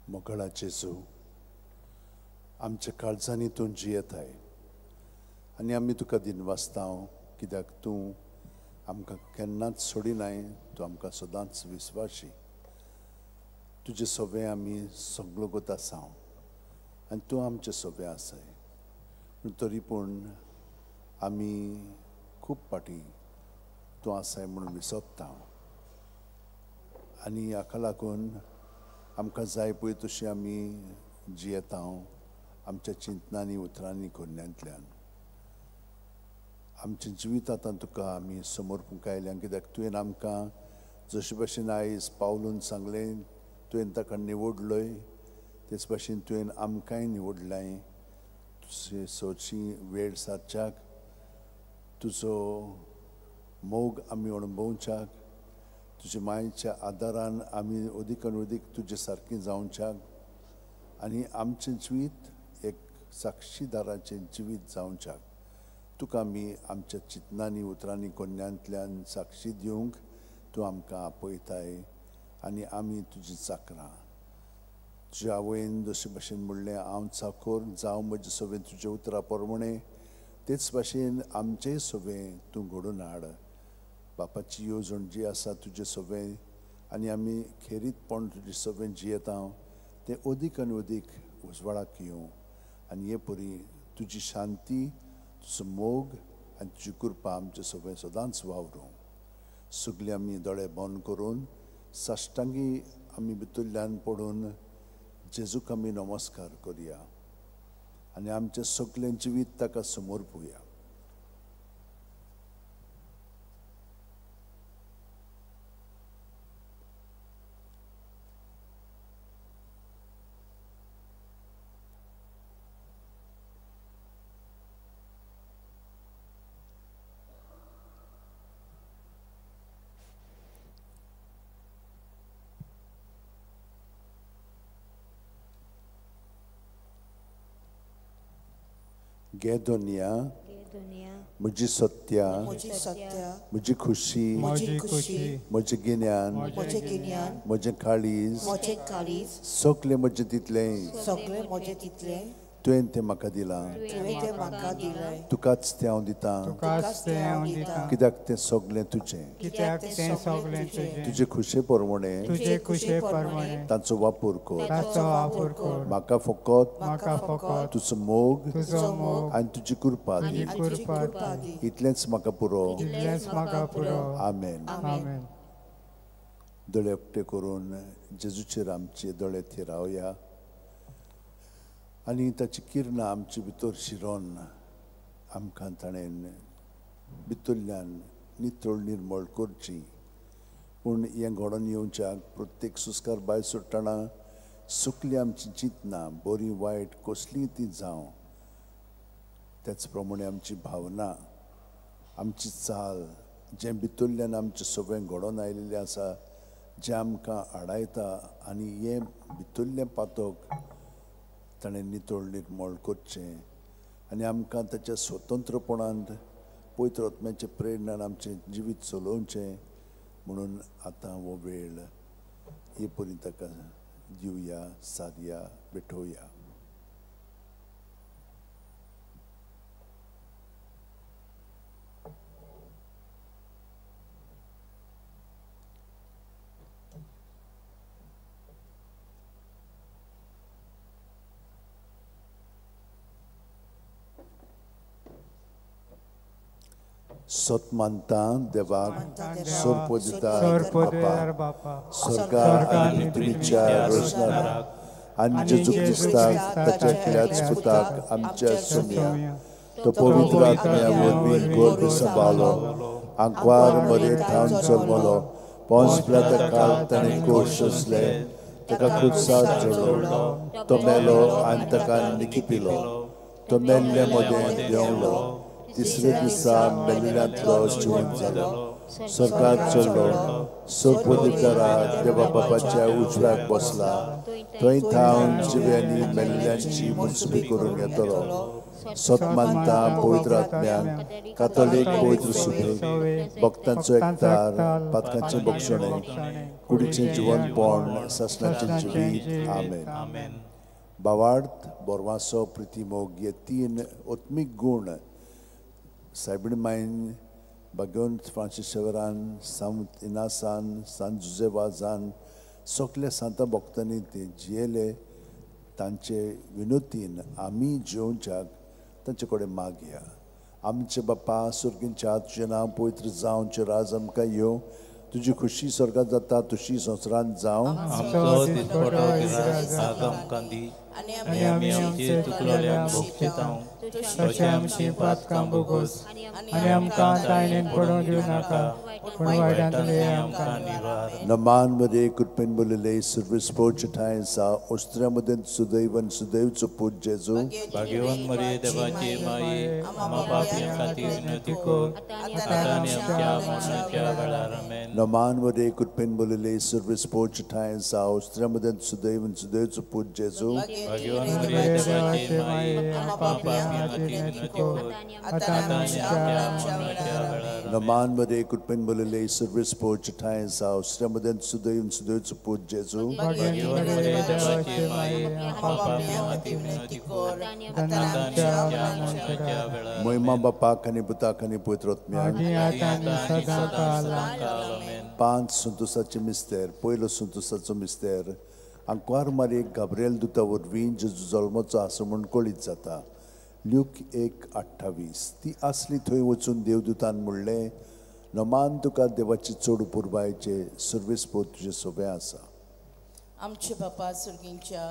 मोगळा जेजू, आमच्या काळजांनी तूं जियेताय आनी आमी तुका दिनवासता कित्याक तूं आमकां केन्नाच सोडिनाय, तूं आमकां सदांच विस्वाशी। तुजे सोबे आमी सगलो गोत आसा आनी तूं आमचे सोबे आसाय, पूण तरी पूण आमी खूब फाटीं तूं आसाय म्हणून विसरता आनी हाका लागून आमकां जाय पळय तशी आमी जियेता आमच्या चिंतनांनी उतरांनी करण्यांतल्यान। आमचें जिवीत आतां तुका आमी समर्पूंक आयल्या कित्याक तुवें आमकां जशे भाशेन आयज पावलून सांगलें तुवें ताका निवडलोय, तेच भाशेन तुवें आमकांय निवडलाय तुजे सोची वेळ सारच्याक, तुजो मोग आमी अणभवच्याक, तुज्या मायेच्या आदारान आमी अदीक आनी अदीक तुजे सारकें जावच्याक आनी आमचें जिवीत एक साक्षीदाराचें जिवीत जावच्याक तुका आमी आमच्या चिंतनांनी उतरांनी कोन्यांतल्यान साक्षी दिवंक तूं आमकां आपयताय आनी आमी तुजी चाकरां। तुज्या आवयन जशे भाशेन म्हणलें हांव चाकोर जावं म्हजे सगळें तुज्या उतरां प्रमाणें, तेच भाशेन आमचेंय सगळें तूं घडोवन हाड। बापाची येवजण जी आसा तुजे सगळें आनी आमी खेरीतपण तुजे सगळें जियेता तें अदीक आनी अदीक उजवाडाक येवं आनी हे परी तुजी शांती, तुजो मोग आनी तुजी कृपा आमचे सगळें सदांच वावरूं। सगळीं आमी दोळे बंद करून साश्टांगी आमी भितरल्यान पडून जेजूक आमी नमस्कार करुया आनी आमचें सगळें जिवीत ताका समर्पुया। गे दुनिया म्हजी सत्या, म्हजी खुशी, म्हजें गिन्यान, म्हजें काळीज, सगळें म्हजें तितलें तुवें तें म्हाका दिलां, तुकाच तें हांव दितां कित्याक तें सगळें तुजें। तुजे खुशे प्रमाणें तांचो वापर कर, म्हाका फकत तुजो मोग आनी तुजी कृपा दी, इतलेंच म्हाका पुरो। आमेन। दोळे उक्ते करून जेजूचेर आमचे दोळे थिरावया आनी ताची किरणां आमचे भितर शिरोन आमकां ताणें भितरल्यान नितळ निर्मळ करची। पूण हें घडोवन येवच्याक प्रत्येक सुस्कार भायर सोडटना सुकली आमची चिंतनां बरी वायट कसलीय ती जावं, त्याच प्रमाणे आमची भावना, आमची चाल, जें भितरल्यान आमचें सगळें घडोवन आयिल्लें आसा जें आमकां आडायता आनी हें भितरलें पातक ताणें नितळ निर्मळ करचें आनी आमकां ताच्या स्वतंत्रपणांत पवित्र आत्म्याचे प्रेरणान आमचें जिवीत चलोवचें म्हणून आतां हो वेळ हे परी ताका दिवया, सादया, भेटोवया। सत मानता देवाक सोरपोदितार बापा, स्वर्गार आनी पृथ्वीच्या रचणाराक आनी जेजू क्रिस्ताक ताच्या एकल्याच पुताक आमच्या सोम्या तो पवित्र आत्म्या वरवीं गर्भ सांबाळलो, आंकवार मरये थावन जल्मलो, पोंस पिलाता काल ताणें कोश सोंसले, ताका खुरसार चडवलो, तो मेलो आनी ताका निकिपिलो, तो मेल्ले मदें देंवलो, तिसरे दिसा मेल्ल्यांतलो जिवंत जालो, स्वर्गात चडलो, सर्वधिकारा देवा बापाच्या उजव्याक बसला, थंय थावन जिव्यांनी मेल्ल्यांची मनसुबी करून येतलो. सत मानता पवित्र आत्म्याक, कातोलीक पवित्र सुबेक, भक्तांचो एकतार, पातकांचें बक्षणें, कुडीचें जिवनपण, सासणाचें जिवीत. आमेन. भावार्थ, बोरवासो, प्रितीमोग हे तीन आत्मीक गूण सायबीण मायन, भाग्यवंत फ्रांसीस शेवरान, सांत इनासान, सांत जुजेवाजान, सगल्या सांता भक्तांनी ते जियेले. तांचे विनोतीन आमी जिवच्याक तांचे कडेन मागया. आमचे बापा सुर्गींच्या, तुजें नांव पवित्र जावं, तुजें राज आमकां येवं, तुजी खुशी स्वर्गात जाता तशी संवसारांत जावं. आमचो दिसपटो गिरास आज आमकां दी, आनी आमी आमचे चुकलोल्यांक भोगशितांव, तशें आमची पातकां भोगोस, आनी आमकां तायणेन पडोवंक दिवं नाका, पूण वायटांतले आमकां निवार. नमान मरे कृपेन बोलिले सर्वेस्पोर्चे ठांय आसा, ओस्त्र्या मदें सुदैव आनी सुदैवचो पूत जेजू. भाग्यवंत मरे देवाचे माये, आमकां पापयां खातीर विनंती कर, आतां आनी आमच्या मरणाच्या वेळार. आमेन. नमान मरे कृपेन बोलिले सर्वेस्पोर्चे ठांय आसा, ओस्त्र्या मदें सुदैव आनी सुदैवचो पूत जेजू. भाग्यवंत मरे देवाचे माये, आमकां पापयां खातीर विनंती कर, आतां आनी आमच्या मरणाच्या वेळार. नमान मरे कृपेन बोलिले सर्वेस्पोर्चे ठांय आसा, ओस्त्र्या मदें सुदैव आनी सुदैवचो पूत जेजू. भाग्यवंत मरे देवाचे माये, आमकां पापयां खातीर विनंती कर, आतां आनी आमच्या मरणाच्या वेळार. महिमा बापाक आनी पुताक आनी पवित्र आत्म्याक, आनी आतां आनी सदां काल. आमेन. पांच संतोसाचे मिस्तेर. पयलो संतोसाचो मिस्तेर, आंकवार मारयेक गाब्रिएल दुता वरवीं जेजू जल्मचो आसा म्हूण कळीत जाता. ल्यूक 1:28. ती आसली थंय वचून देवदूतान म्हणलें, नमान तुका देवाची चड पुरबायचे सर्वेस्पोर तुजें सोबें आसा. आमचे बापा सुर्गींच्या,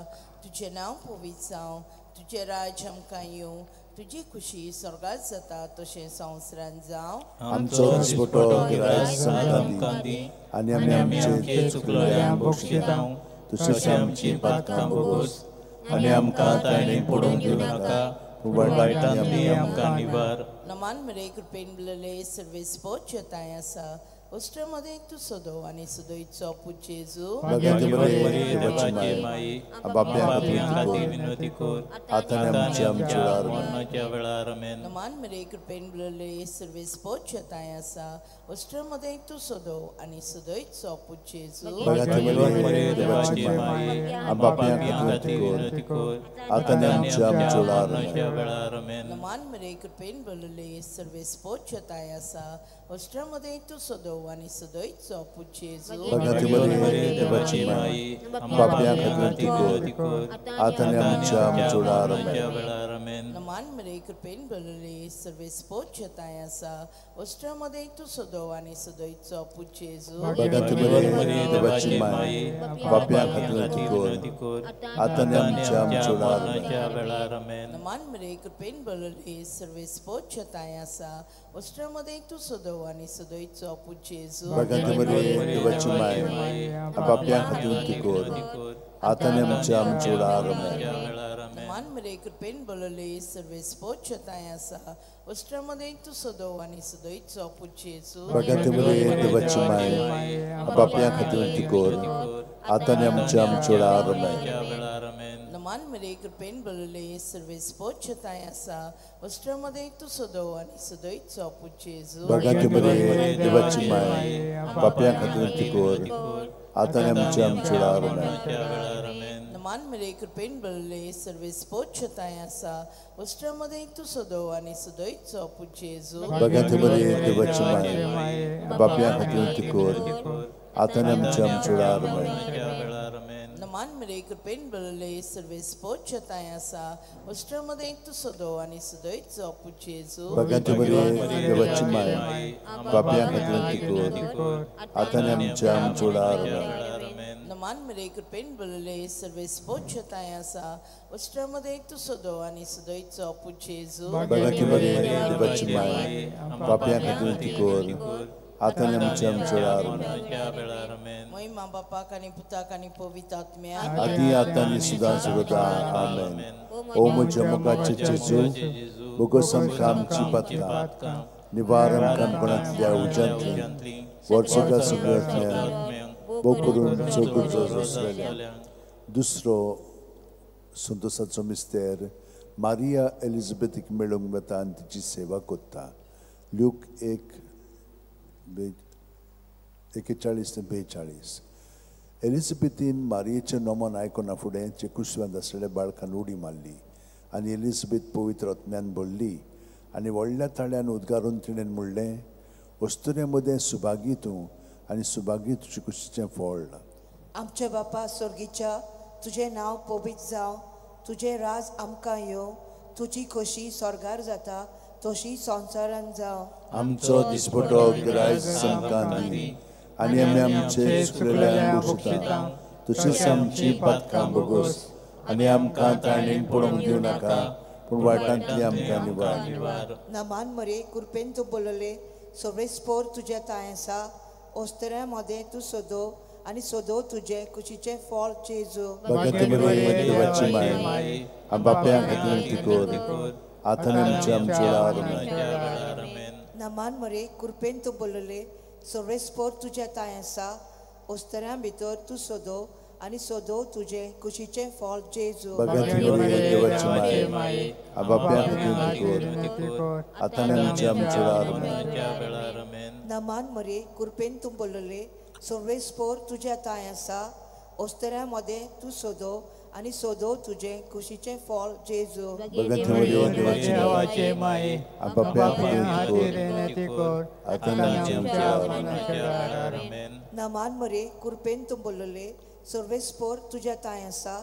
तुजें नांव पवित्र जावं, तुजें राज्य आमकां येवं, तुजी खुशी स्वर्गात जाता तशें संवसारांत जावं. आमचो दिसपटो गिरास आमकां दी, आनी आमी आमचे चुकलोल्यांक भोगशितांव, तशेंच आमची पातकां भोगोस, आनी आमकां ताणें पडोवंक दिवं नाका, पूण वायटांतली आमकां निवार. नमान मरे कृपेन बलले सर्वेस्पोर्चे ठांय आसा, ओस्ट्रा मदें तूं सदो आनी सदोयचो पूत जेजू. भाग्यवंत मरे देवाची माये, बाप्या खातीर विनंती कर, आतां आनी आमच्या मरणाच्या वेळार. आमेन. नमान मरे कृपेन बलले सर्वेस्पोर्चे ठांय आसा, ओस्ट्रा मदें तूं सदो आनी सदोयचो पूत जेजू. भाग्यवंत मरे देवाची माये, बाप्या खातीर विनंती कर, आतां आनी आमच्या मरणाच्या वेळार. आमेन. नमान मरे कृपेन बलले सर्वेस्पोर्चे ठांय आसा, ओस्ट्रा मदें तूं सदो आनी सदोयचो पूत जेजू. भाग्यवंत मरे देवाची माये, बाप्या खातीर विनंती कर, आतां आनी आमच्या वेळार. आमेन. नमान मरे कृपेन बलले सर्वेस्पोर्चे ठांय आसा, ओस्ट्रा मदें तूं सदो आनी सदोयचो पूत जेजू. भाग्यवंत मरे देवाची माये, बाप्या खातीर विनंती कर, आतां आनी आमच्या वेळार. आमेन. नमान मरे कृपेन बलले सर्वेस्पोर्चे ठांय आसा, ओस्ट्रा मदें तूं सदो आनी सदोयचो पूत जेजू. भाग्यवंत मरे देवाची माये, बाप्या खातीर विनंती कर, आतां आनी आमच्या वेळार. नमान मरे कृपेन बलले सर्वेस्पोर्चे ठांय आसा, ओस्ट्रा मदें तूं सदो आनी सदोयचो पूत जेजू. भाग्यवंत मरे देवाची माये, बाप्या खातीर विनंती कर, आतां आनी आमच्या वेळार. नमान मरे कृपेन बलले सर्वेस्पोर्चे ठांय आसा, ओस्ट्रा मदें तूं सदो आनी सदोयचो पूत जेजू. भाग्यवंत मरे देवाची माये, बाप्या खातीर विनंती कर, आतां आनी आमच्या वेळार. नमान मरे कृपेन बलले सर्वेस्पोर्चे ठांय आसा, ओस्ट्रा मदें तूं सदो आनी सदोयचो पूत जेजू. भाग्यवंत मरे देवाची माये, बाप्या खातीर विनंती कर, आतां आनी आमच्या वेळार. नमान मरे कृपेन बलले सर्वेस्पोर्चे ठांय आसा, ओस्ट्रा मदें तूं सदो आनी सदोयचो पूत जेजू. भाग्यवंत मरे देवाची माये, बाप्या खातीर विनंती कर, आतां आनी आमच्या वेळार. नमान नमान मरे कृपेन बोलले सर्वेस पोच्छताय आसा वस्त्रा मदें तूं सदो आनी सदयचो पूत जेजू. भाग्याची मरिये देवाची माय, पापयां खातीर विनंती कर आतां आनी आमच्या वेळार आमेन. मोहिमा बापाक आनी पुताक आनी पवित्र आत्म्याक आदी आतां आनी सदां सर्वदा आमेन. ओ म्हज्या मोगाचे जेजू, बोगस आमकां आमची पातकां निवार आमकां कोणांतल्या उज्यांतल्यान वर्सुका सगळ्यांतल्यान भोव करून चडूच आसलेल्या. दुसरो संतोसाचो मिस्तेर मारिया एलिझाबेथीक मेळूंक वता आनी तिची सेवा करता. ल्यूक 1:41 ते 42. एलिझाबेथीन मारियेचें नमन आयकना फुडें चेकुसव्यांत आसलेल्या बाळकान उडी मारली आनी एलिझाबेथ पवित्र आत्म्यान भरली आनी व्हडल्या ताळ्यान उद्गारून तिणें म्हणलें, अस्तुरे मदें सुभागी तूं आनी सुभागी तुजे कुशीचें फळ. आमच्या बापा स्वर्गीच्या, तुजें नांव पवित्र जावं, तुजें राज आमकां येवं, तुजी खोशी स्वर्गार जाता तशी संवसारान जावं. आमचो दिसपटो गिरायक आमकां दी आनी आमी आमचे चुकलेल्यांक बक्षिता तशीच आमची पातकां बोगोस आनी आमकां ताणें पडोवंक दिवं नाका पूण वायटांतली आमकां निवार. नमान मरे कृपेन तूं बोलले सर्वेस्पोर तुज्या तांय आसा, ओस्तऱ्या मदें तूं सोदो आनी सोदो तुजें कुशीचें फळ जेजू. भगत मरिये देवाची माय, बाप्यां खातीर विनंती कर आतां आनी आमच्या वेळार आमेन. नमान मरे कृपेन तूं बोलले सर्वेस्पोर तुज्या तांय आसा, ओस्तऱ्या भितर तूं सोदो आनी सोदो तुजें कुशीचें फळ जेजू. भगत मरिये देवाची माय, बाप्यां खातीर विनंती कर आतां आनी आमच्या वेळार आमेन. नमान मरे कृपेन तूं बोलले सर्वेस्पोर तुज्या तांय आसा, ओस्तऱ्या मदें तूं सोदो आनी सोदो तुजें कुशीचें फळ जेजू. भगत मरिये देवाची माय, बाप्यां खातीर विनंती कर आतां आनी आमच्या वेळार आमेन. नमान मरे कृपेन तूं बोलले सर्वेस्पोर तुज्या तांय आसा,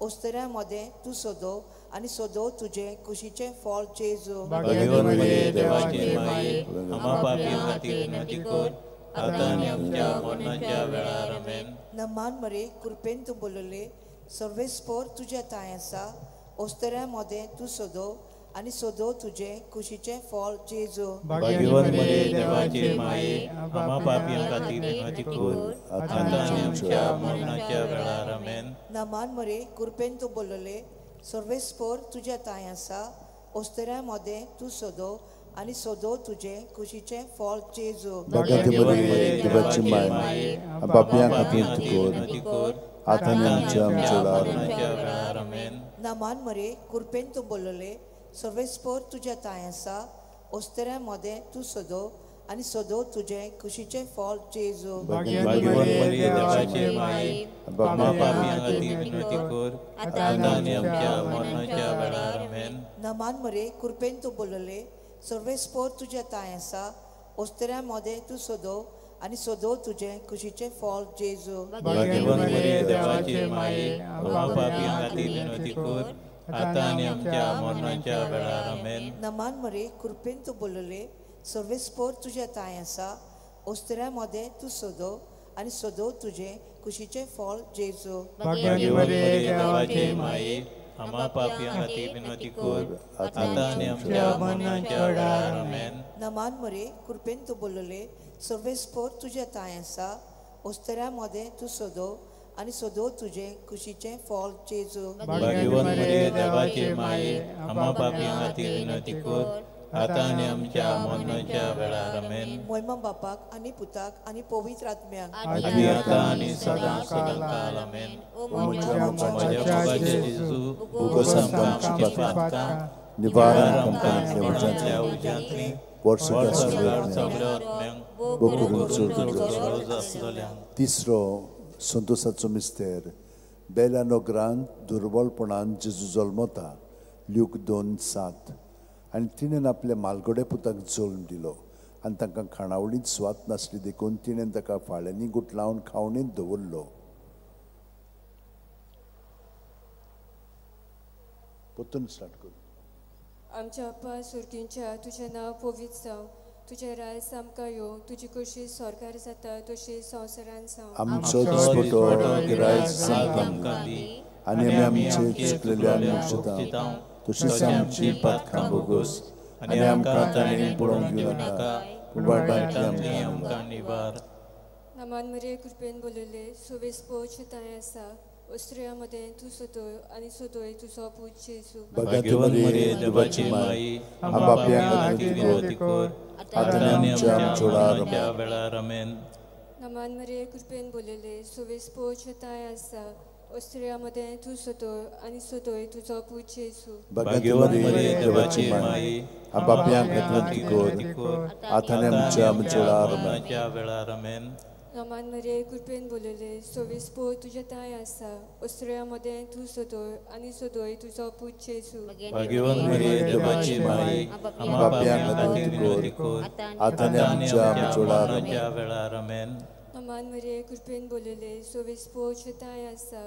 ओस्तऱ्या मदें तूं सोदो आनी सोदो तुजें कुशीचें फळ जेजू. भाग्यवान मरिये देवाची माय, आम्हा पापयां खातीर विनंती कर आतां आनी आमच्या मरणाच्या वेळार आमेन. नमान मरे कृपेन तूं बोलले सर्वेस्पोर तुज्या तांय आसा, ओस्तऱ्या मदें तूं सोदो आनी सोदो तुजें कुशीचें फळ जेजू. भाग्यवान मरिये देवाची माय, आम्हा पापयां खातीर विनंती कर आतां आनी आमच्या मरणाच्या वेळार आमेन. नमान मरे कृपेन तूं बोलले सर्वेस्पोर तुज्या तांय आसा, ओस्तऱ्या मदें तूं सोदो आनी सोदो तुजें कुशीचें फळ जेजू. भाग्यवान मरिये देवाची माय, बाप्यां खातीर विनंती कर आतां आनी आमच्या वेळार आमेन. नमान मरे कृपेन तूं बोलले सर्वेस्पोर तुज्या तांय आसा, ओस्तऱ्या मदें तूं सोदो आनी सोदो तुजें कुशीचें फळ जेजू. भाग्यवान मरिये देवाची माय, आम्हा पापयां खातीर विनंती कर आतां आनी आमच्या मरणाच्या वेळार आमेन. नमान मरे कृपेन तूं बोलले सर्वेस्पोर तुज्या तांय आसा, ओस्तऱ्या मदें तूं सोदो आनी सोदो तुजें कुशीचें फळ जेजू. भाग्यवान मरिये देवाची माय, आम्हा पापयां खातीर विनंती कर आतां आनी आमच्या मरणाच्या वेळार आमेन. नमान मरे कृपेन तूं बोलले सर्वेस्पोर तुज्या तांय आसा, ओस्तऱ्या मदें तूं सोदो आनी सोदो तुजें कुशीचें फळ जेजू. भाग्यवान मरिये देवाची माय, आम्हा पापयां खातीर विनंती कर आतां आनी आमच्या मरणाच्या वेळार आमेन. नमान मरे कृपेन तूं बोलले सर्वेस्पोर तुज्या तांय आसा, ओस्तऱ्या मदें तूं सोदो आनी सोदो तुजें कुशीचें फळ जेजू. भाग्यवान मरिये देवाची माय, आम्हा पापयां खातीर विनंती कर आतां आनी आमच्या मरणाच्या वेळार आमेन. मोहिमा बापाक आनी पुताक आनी पवित्र आत्म्याक आदी आतां आनी सदां सदां काल आमेन. म्हज्या मोगाचे जेजू, बोगस आमकां आमची पातकां निवार आमकां उज्यांतली तिसरो संतोसाचो मिस्तेर बेल्या नगरांत दुर्बलपणान जेजू जल्मता. ल्यूक 2:7. आनी तिणें आपल्या मालगडे पुताक जल्म दिलो आनी तांकां खाणावळींत स्वाद नासली देखून तिणें ताका फाळ्यांनी गुटलावन खावणींत दवरलो. परतून स्टार्ट कर. आमच्या बापा स्वर्गींच्या, तुजें नांव पवित्र जावं, तुजें राज आमकां येवं, तुजी खोशी स्वर्गार जाता तशी संवसारान जावं. आमचो दिसपटो गिरायक आमकां दी आनी आमी आमचे चुकलेल्यांक बक्षिता तशीच आमची पातकां भोगोस आनी आमकां ताणें पळोवंक दिवं नाका पूण वायटांतली आमकां निवार. नमन मरिये कृपेन बोलयले, सुवेस पोच तांय आसा, स्त्रियां मदें तूं सोदोय आनी सोदोय तुजो पूत जेजू. भाग्यवंत मरिये देवाची माई, आमच्या पाप्यां खातीर विनवती कर, आतां आनी आमच्या मरणाच्या वेळार. आमेन. नमन मरिये कृपेन बोलयले, सुवेस पोच तांय आसा, स्त्रियां मदें तूं सोदोय आनी सोदोय तुजो पूत जेजू. भाग्यवंत मरिये देवाची माई, आमच्या पाप्यां खातीर विनवती कर, आतां आनी आमच्या मरणाच्या वेळार. आमेन. नमन मरिये कृपेन बोलयले, सोवीस पोत तुजें तांय आसा, स्त्रियां मदें तूं सोदोय आनी सोदोय तुजो पूत जेजू. भाग्यवंत मरिये देवाची माई, आमच्या पाप्यां खातीर विनवती कर, आतां आनी आमच्या मरणाच्या वेळार. आमेन. नमन मरिये कृपेन बोलयले, सोवीस पोत तुजें तांय आसा,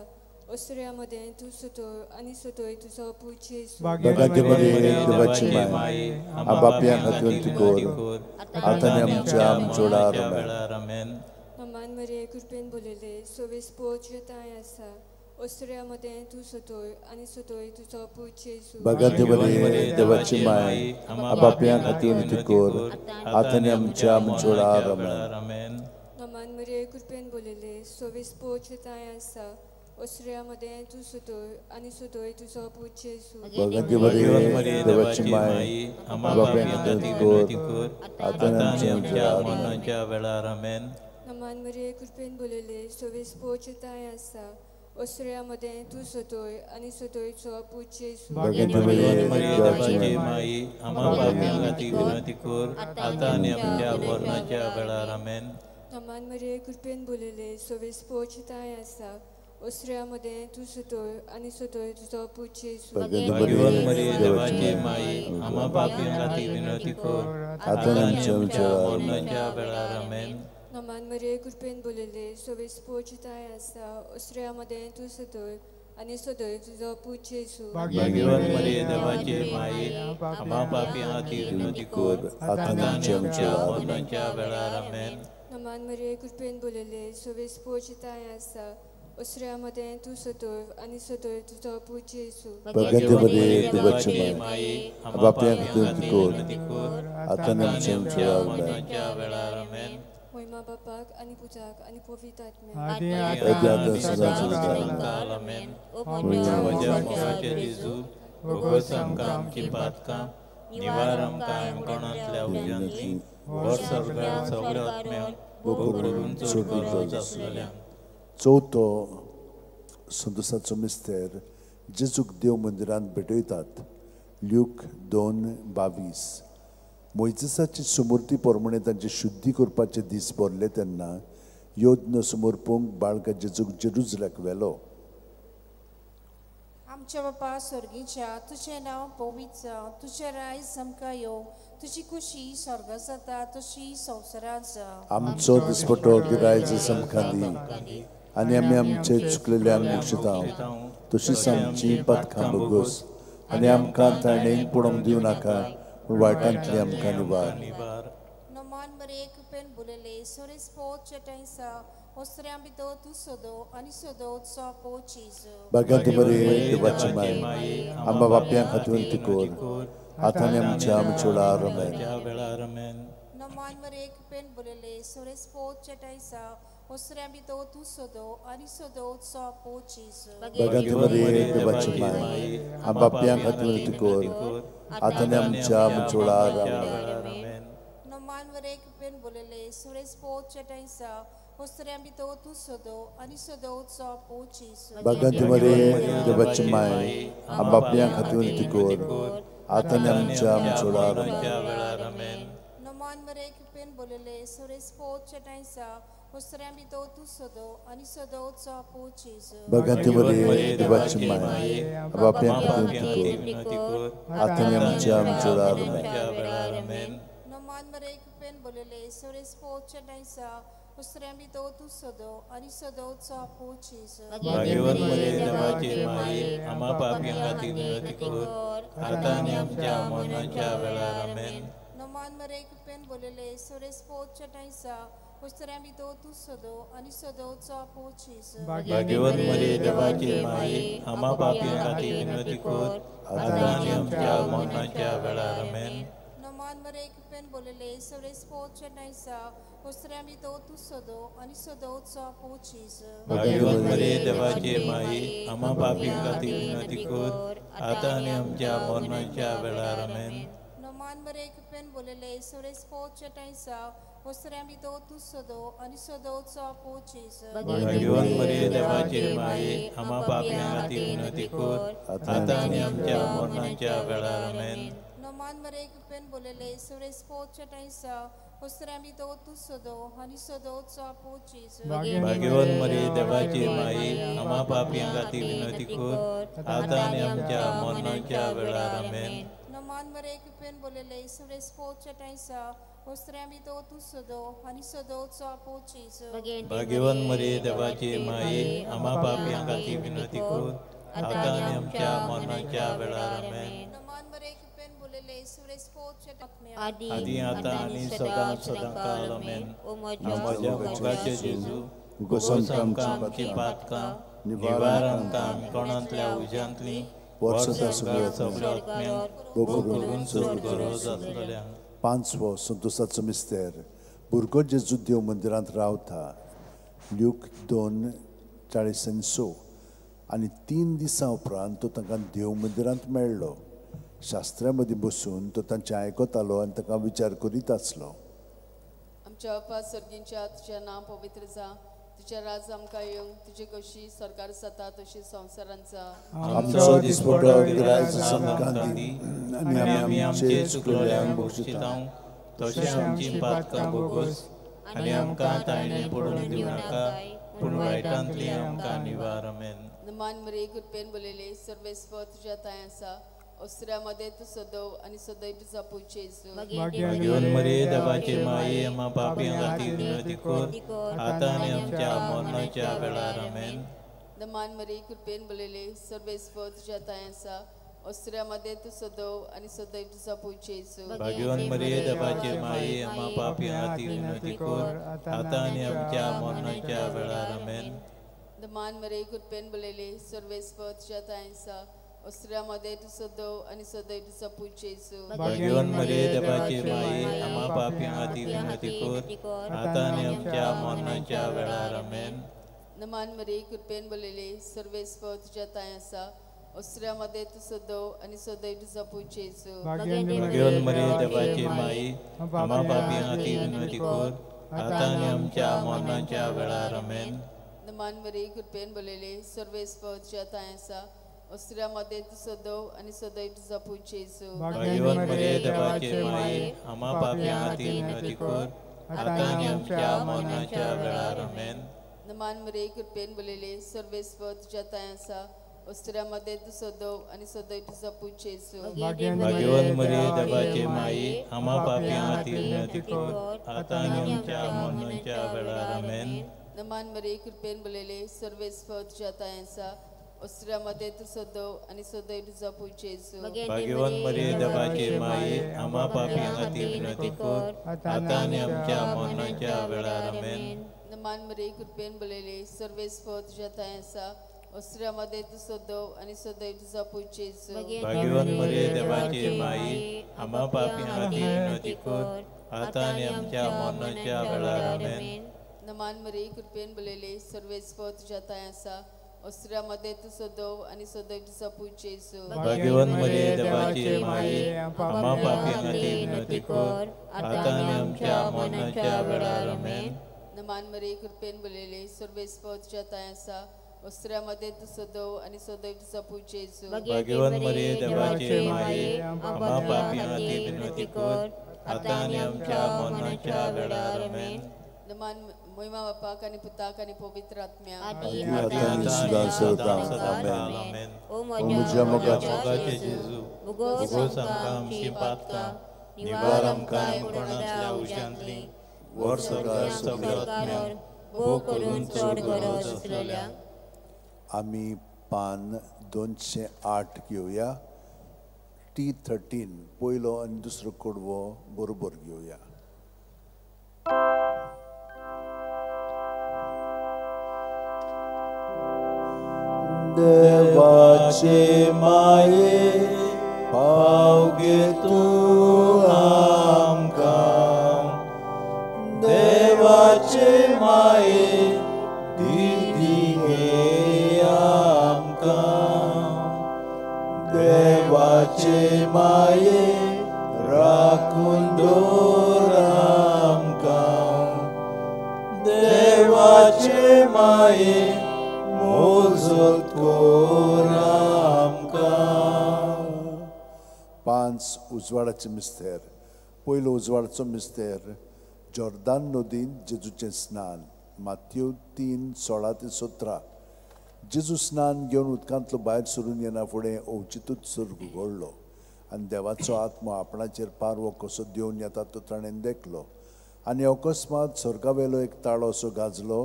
स्त्रियां मदें तूं सोदोय आनी सोदोय तुजो पूत जेजू. भाग्यवंत मरिये देवाची माई, आमच्या पाप्यां खातीर विनवती कर, आतां आनी आमच्या मरणाच्या वेळार. आमेन. नमन मरिये कृपेन बोलयले, सोवीस पोत तुजें तांय आसा, स्त्रियां मदें तूं सोदोय आनी सोदोय तुजो पूत जेजू. भाग्यवंत मरिये देवाची माई, आमच्या पाप्यां खातीर विनवती कर, आतां आनी आमच्या मरणाच्या आमेन. नमन मरिये कृपेन बोलयले, सोवीस पोत तुजें तांय आसा, स्त्रियां मदें तूं सोदोय आनी सोदोय तुजो पूत जेजू. भाग्यवंत मरिये देवाची माई, आमच्या पाप्यां खातीर विनवती कर, आतां आनी आमच्या मरणाच्या वेळार. आमेन. नमन मरिये कृपेन बोलयले, सोवीस पोत तुजें तांय आसा, स्त्रियां मदें तूं सोदोय आनी सोदोय तुजो पूत जेजू. भाग्यवंत मरिये देवाची माई, आमच्या पाप्यां खातीर विनवती कर, आतां आनी आमच्या मरणाच्या वेळार. आमेन. नमन मरिये कृपेन बोलयले, सोवीस पोत तुजें तांय आसा, स्त्रियां मदें तूं सोदोय आनी सोदोय तुजो पूत जेजू. भाग्यवंत मरिये देवाची माई, आमच्या पाप्यां खातीर विनवती कर, आतां आनी आमच्या मरणाच्या वेळार. आमेन. नमन मरिये कृपेन बोलयले, सोवीस पोत तुजें तांय आसा, स्त्रियां मदें तूं सोदोय आनी सोदोय तुजो पूत जेजू. भाग्यवंत मरिये देवाची माई, आमच्या पाप्यां खातीर विनवती कर, आतां आनी आमच्या मरणाच्या वेळार. आमेन. नमन मरिये कृपेन बोलयले, सोवीस पोत तुजें तांय आसा, स्त्रियां मदें तूं सोदोय आनी सोदोय तुजो पूत जेजू. भाग्यवंत मरिये देवाची माई, आमच्या पाप्यां खातीर विनवती कर, आतां आनी आमच्या मरणाच्या वेळार. आमेन. महिमा बापाक आनी पुताक आनी पवित्र आत्म्याक. आदी सदांकाल. आमेन. म्हज्या मोगाचे जेजू, भोगोस आमकां आमची पातकां, निवार आमकां कोणांतल्या उज्यांतली, व्हर स्वर्गार सगळ्या आत्म्यांक, भोग करून चड गरज आसलेल्यांक. चवथो संतोसाचो मिस्तेर, जेजूक देव मंदिरांत भेटयतात. ल्यूक 2:22. मोयजेसाची सुमूर्ती प्रमाणे तांची शुद्धी करपाचे दीस भरले तेन्ना योज्ञ समर्पूंक बाळका जेजूक जेरुजल्याक व्हेलो. आमच्या बापा स्वर्गीच्या, तुजें नांव पवित्र जावं, तुजें राज आमकां येवं, तुजी खुशी स्वर्गात जाता तशी संवसारांत जावं. आमचो दिसपटो गिरायक आमकां दी आनी आमी आमचे चुकलेल्यांक बक्षिता तशीच आमची पातकां भोगोस आनी आमकां ताणें पडोवंक दिवं नाका पूण वायटांतली आमकां निवार. नमन मरिये कृपेन बोलयले, सोरेस पोत चेटायसा, स्त्रियां भितर तूं सोदो आनी सोदो तुजो पूत जेजू. भाग्यवंत मरिये देवाची माई, आमच्या पाप्यां खातीर विनवती कर, आतां आनी आमच्या वेळार. आमेन. नमन मरिये कृपेन बोलयले, सोरेस पोत चेटायसा, स्त्रियां भितर तूं सोदो आनी सोदो तुजो पूत जेजू. भाग्यवंत मरिये देवाची माई, आमच्या पाप्यां खातीर विनवती कर, आतां आनी आमच्या वेळार. आमेन. नमन मरिये कृपेन बोलयले, सोरेस पोत चेटायसा, स्त्रियां भितर तूं सोदो आनी सोदो तुजो पूत जेजू. भाग्यवंत मरिये देवाची माई, आमच्या पाप्यां खातीर विनवती कर, आतां आनी आमच्या वेळार. आमेन. नमन मरिये कृपेन बोलयले, सोरेस पोत चेटायसा, स्त्रियां भितर तूं सोदो आनी सोदो तुजो पूत जेजू. भाग्यवंत मरिये देवाची माई, आमच्या पाप्यां खातीर विनवती कर, आतां आनी आमच्या वेळार. आमेन. नमन मरिये कृपेन बोलयले, सोरेस पोत चेटायसा, स्त्रियां भितर तूं सोदो आनी सोदो तुजो पूत जेजू. भाग्यवंत मरिये देवाची माई, आमच्या पाप्यां खातीर विनवती कर, आतां आनी आमच्या मरणाच्या वेळार. आमेन. नमान मरे कृपेन बोलले सुरेश पोत चटाईसा उस्तऱ्या भितर तूं सदो आनी सदोचो पूत जेजू. भाग्यवंत मरिये देवाची माई, आम्हा पापयां खातीर विनवती कर, आतां आनी आमच्या मरणाच्या वेळार. आमेन. नमान मरे कृपेन बोलले सुरेश पोत चटाईसा उस्तऱ्या भितर तूं सदो आनी सदोचो पूत जेजू. भाग्यवंत मरिये देवाची माई, आम्हा पापयां खातीर विनवती कर, आतां आनी आमच्या मरणाच्या वेळार. आमेन. नमान मरे कृपेन बोलले सुरेश पोत चटाईसा उस्तऱ्या भितर तूं सदो आनी सदोचो पूत जेजू. भाग्यवंत मरिये देवाची माई, आम्हा पापयां खातीर विनवती कर, आतां आनी आमच्या मरणाच्या वेळार. आमेन. नमान मरे कृपेन बोलले सुरेश पोत चटाईसा उस्तऱ्या भितर तूं सदो आनी सदोचो पूत जेजू. भाग्यवंत मरिये देवाची माई, आम्हा पापयां खातीर विनवती कर, आतां आनी आमच्या मरणाच्या वेळार. आमेन. नमान मरे कृपेन बोलले सुरेश पोत चटाईसा उस्तऱ्या भितर तूं सदो आनी सदोचो पूत जेजू. भाग्यवंत मरिये देवाची माई, आम्हा पापयां खातीर विनवती कर, आतां आनी आमच्या मरणाच्या वेळार. आमेन. नमान मरे कृपेन बोलले सुरेश पोत चटाईसा आदी आतां आनी सदां सदां काल. आमेन. ओ म्हज्या मोगाचे जेजू, उगोस आमकां आमची पातकां निवार, आमकां कोणांतल्या उज्यांतली वर्सता सगळ्या आत्म्यांक करून चड गरज आसलेल्यांक. पांचवो संतोसाचो मिस्तेर. भुरगो जेजू देव मंदिरांत रावता. ल्यूक 2:46. आनी 3 दिसां उपरांत तो तांकां देव मंदिरांत मेळ्ळो. शास्त्रा मदीं बसून तो तांचें आयकतालो आनी तांकां विचार करीत आसलो. आमच्या बापा सर्गींच्या, तुजें नांव पवित्र जावं, तुजें राज आमकां येवं, तुजी कशी सरकार जाता तशी संवसारांत जावं. आमचो दिसपटो गिरायक आमकां दी आनी आमी आमचे चुकलोल्यांक बक्षितांव तशें आमची पातकां भोगोस, आनी आमकां ताळणे पडून दिवं नाका, पूण वायटांतली आमकां निवार. आमेन. नमान मरे कृपेन बोलले सर्वेस्पर तुज्या तांय आसा, उस्तऱ्या मदें तूं सदव आनी सदैव तुजो पूत जेजू. भाग्यवंत मरिये देवाची माई, आम्हा पापयां खातीर विनवती कर, आतां आनी आमच्या मरणाच्या वेळार. आमेन. नमान मरे कृपेन बोलले सर्वेस्पर तुज्या तांय आसा, उस्तऱ्या मदें तूं सदव आनी सदैव तुजो पूत जेजू. भाग्यवंत मरिये देवाची माई, आम्हा पापयां खातीर विनवती कर, आतां आनी आमच्या मरणाच्या वेळार. आमेन. नमान मरे कृपेन बोलले सर्वेस्पर तुज्या तांय आसा, उस्तऱ्या मदें तूं सदव आनी सदैव तुजो पूत जेजू. भाग्यवंत मरिये देवाची माई, आम्हा पापयां खातीर विनवती कर, आतां आनी आमच्या मरणाच्या वेळार. आमेन. नमान मरे कृपेन बोलले सर्वेस्पर तुज्या तांय आसा, उस्तऱ्या मदें तूं सदव आनी सदैव तुजो पूत जेजू. भाग्यवंत मरिये देवाची माई, आम्हा पापयां खातीर विनवती कर, आतां आनी आमच्या मरणाच्या वेळार. आमेन. नमान मरे कृपेन बोलले सर्वेस्पर तुज्या तांय आसा, उस्तऱ्या मदें तूं सदव आनी सदैव तुजो पूत जेजू. भाग्यवंत मरिये देवाची माई, आम्हा पापयां खातीर विनवती कर, आतां आनी आमच्या मरणाच्या वेळार. आमेन. नमान मरे कृपेन बोलले सर्वेस्पर तुज्या तांय आसा, उस्तऱ्या मदें तूं सदव आनी सदैव तुजो पूत जेजू. भाग्यवंत मरिये देवाची माई, आम्हा पापयां खातीर विनवती कर, आतां आनी आमच्या मरणाच्या वेळार. आमेन. नमान मरे कृपेन बोलले सर्वेस्पर तुज्या तांय आसा, उस्तऱ्या मदें तूं सदव आनी सदैव तुजो पूत जेजू. भाग्यवंत मरिये देवाची माई, आम्हा पापयां खातीर विनवती कर, आतां आनी आमच्या मरणाच्या वेळार. आमेन. नमान मरे कृपेन बोलले सर्वेस्पर तुज्या तांय आसा, उस्तऱ्या मदें तूं सदव आनी सदैव तुजो पूत जेजू. भाग्यवंत मरिये देवाची माई, आम्हा पापयां खातीर विनवती कर, आतां आनी आमच्या मरणाच्या वेळार. आमेन. नमान मरे कृपेन बोलले सर्वेस्पर तुज्या तांय आसा, उस्तऱ्या मदें तूं सदव आनी सदैव तुजो पूत जेजू. भाग्यवंत मरिये देवाची माई, आम्हा पापयां खातीर विनवती कर, आतां आनी आमच्या मरणाच्या वेळार. आमेन. नमान मरे कृपेन बोलले सर्वेस्पर तुज्या तांय आसा, उस्तऱ्या मदें तूं सदव आनी सदैव तुजो पूत जेजू. भाग्यवंत मरिये देवाची माई, आम्हा पापयां खातीर विनवती कर, आतां आनी आमच्या मरणाच्या वेळार. आमेन. नमान मोहिमा बापाक आनी पुताक आनी पवित्र आत्म्याक. आदी आतां आनी सदां सदां. आमेन. ओ म्हज्या मोगाचे जेजू, उगोस आमकां आमची पातकां निवार, आमकां कोणांतल्या उज्यांतली वर्सभर सगळ्या आत्म्यांक भोव करून चड गरज आसलेल्यांक. आमी पान 208 घेवया. T13 पयलो आनी दुसरो कडवो बरोबर घेवया. देवाचे माये पाव गे तूं आमकां, देवाचे माये दिदी गे आमकां, देवाचे माये राखून दवर आमकां, देवाचे माये मोजत कोर आमकां. 5 उजवाडाचे मिस्तेर. पयलो उजवाडाचो मिस्तेर जॉर्दान नदींत जेजूचें स्नान. माथ्यू 3:16-17. जेजू स्नान घेवन उदकांतलो भायर सरून येना फुडें अवचितूच सर्ग उगडलो आनी देवाचो आत्मो आपणाचेर पारवो कसो देवन येता तो ताणें देखलो. आनी अकस्मात स्वर्गावेलो एक ताळो असो गाजलो,